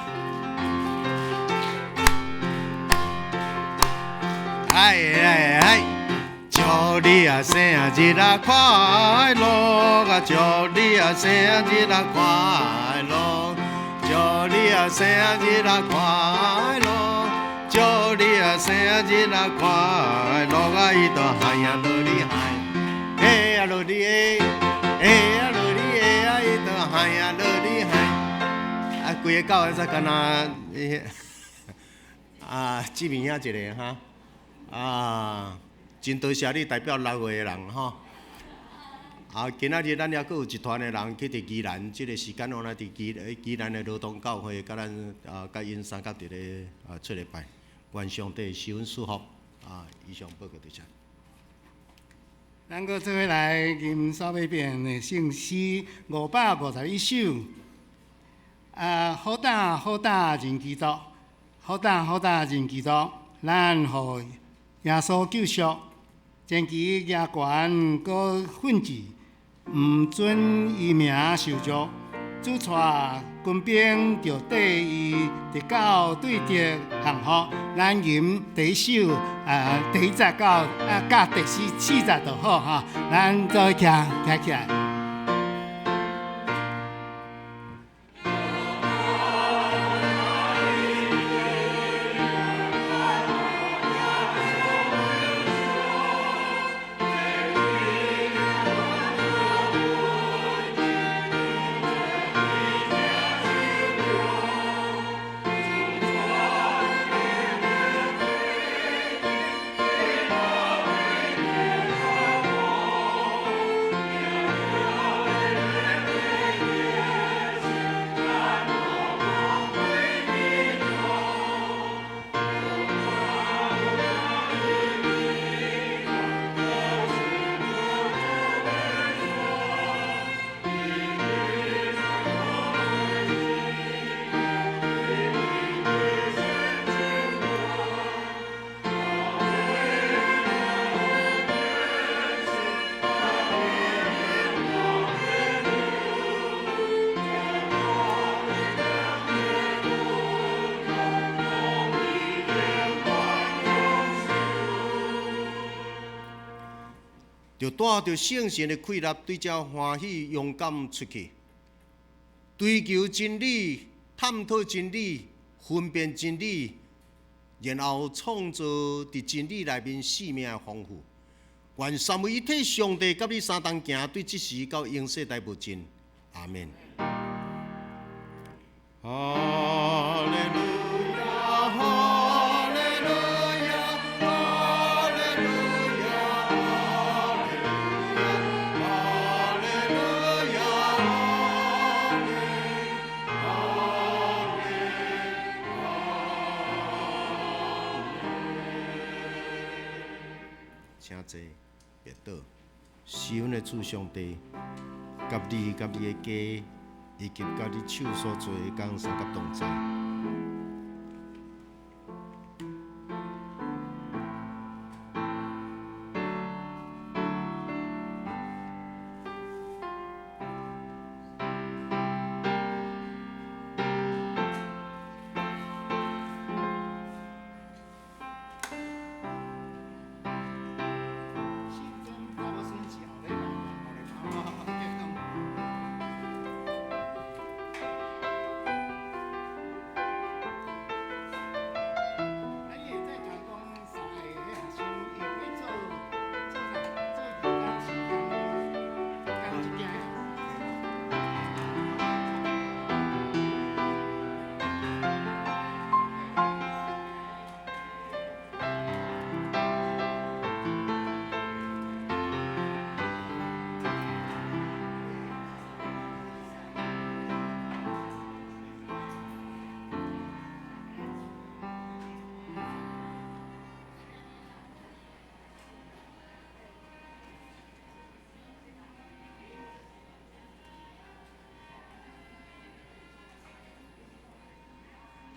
來來來。祝你啊生日啊快樂啊！祝你啊生日啊快樂！祝你啊生日啊快樂！祝你啊生日啊快樂啊！伊都嗨呀落哩嗨，嘿呀落哩欸，欸啊落哩欸啊，伊就嗨啊落哩嗨，啊，规个教会才敢若，啊，志明兄一个哈，啊，真多谢你代表六个人吼。啊，今仔日咱犹阁有一团的人去佇宜兰，這个时间我來佇宜蘭的羅東教會，佮咱啊，佮𪜶相佮佇咧啊，出禮拜，願上帝賜阮祝福。啊，以上報告就這。咱閣做伙來吟數碼變的聖詩551首。啊，好膽好膽認基督，好膽好膽認基督，咱予耶穌救贖，前期額懸閣奮志，毋准伊名受辱，主帶軍兵就綴伊直到對敵降服。咱吟第一首啊，第一節到啊，佮第四節就好哈。咱做伙徛徛起來。就帶著聖神的氣力，對這歡喜勇敢出去，追求真理、探討真理、分辨真理，然後創造佇真理內面生命的豐富。願三位一體上帝佮你相同行，對這時到永世代無盡。阿們。哈利路亞，哈利路亞，哈利路亞，哈利路亞，哈利請坐，別倒。是阮的主上帝，佮你佮你的家，以及佮你手所做的工相佮同在。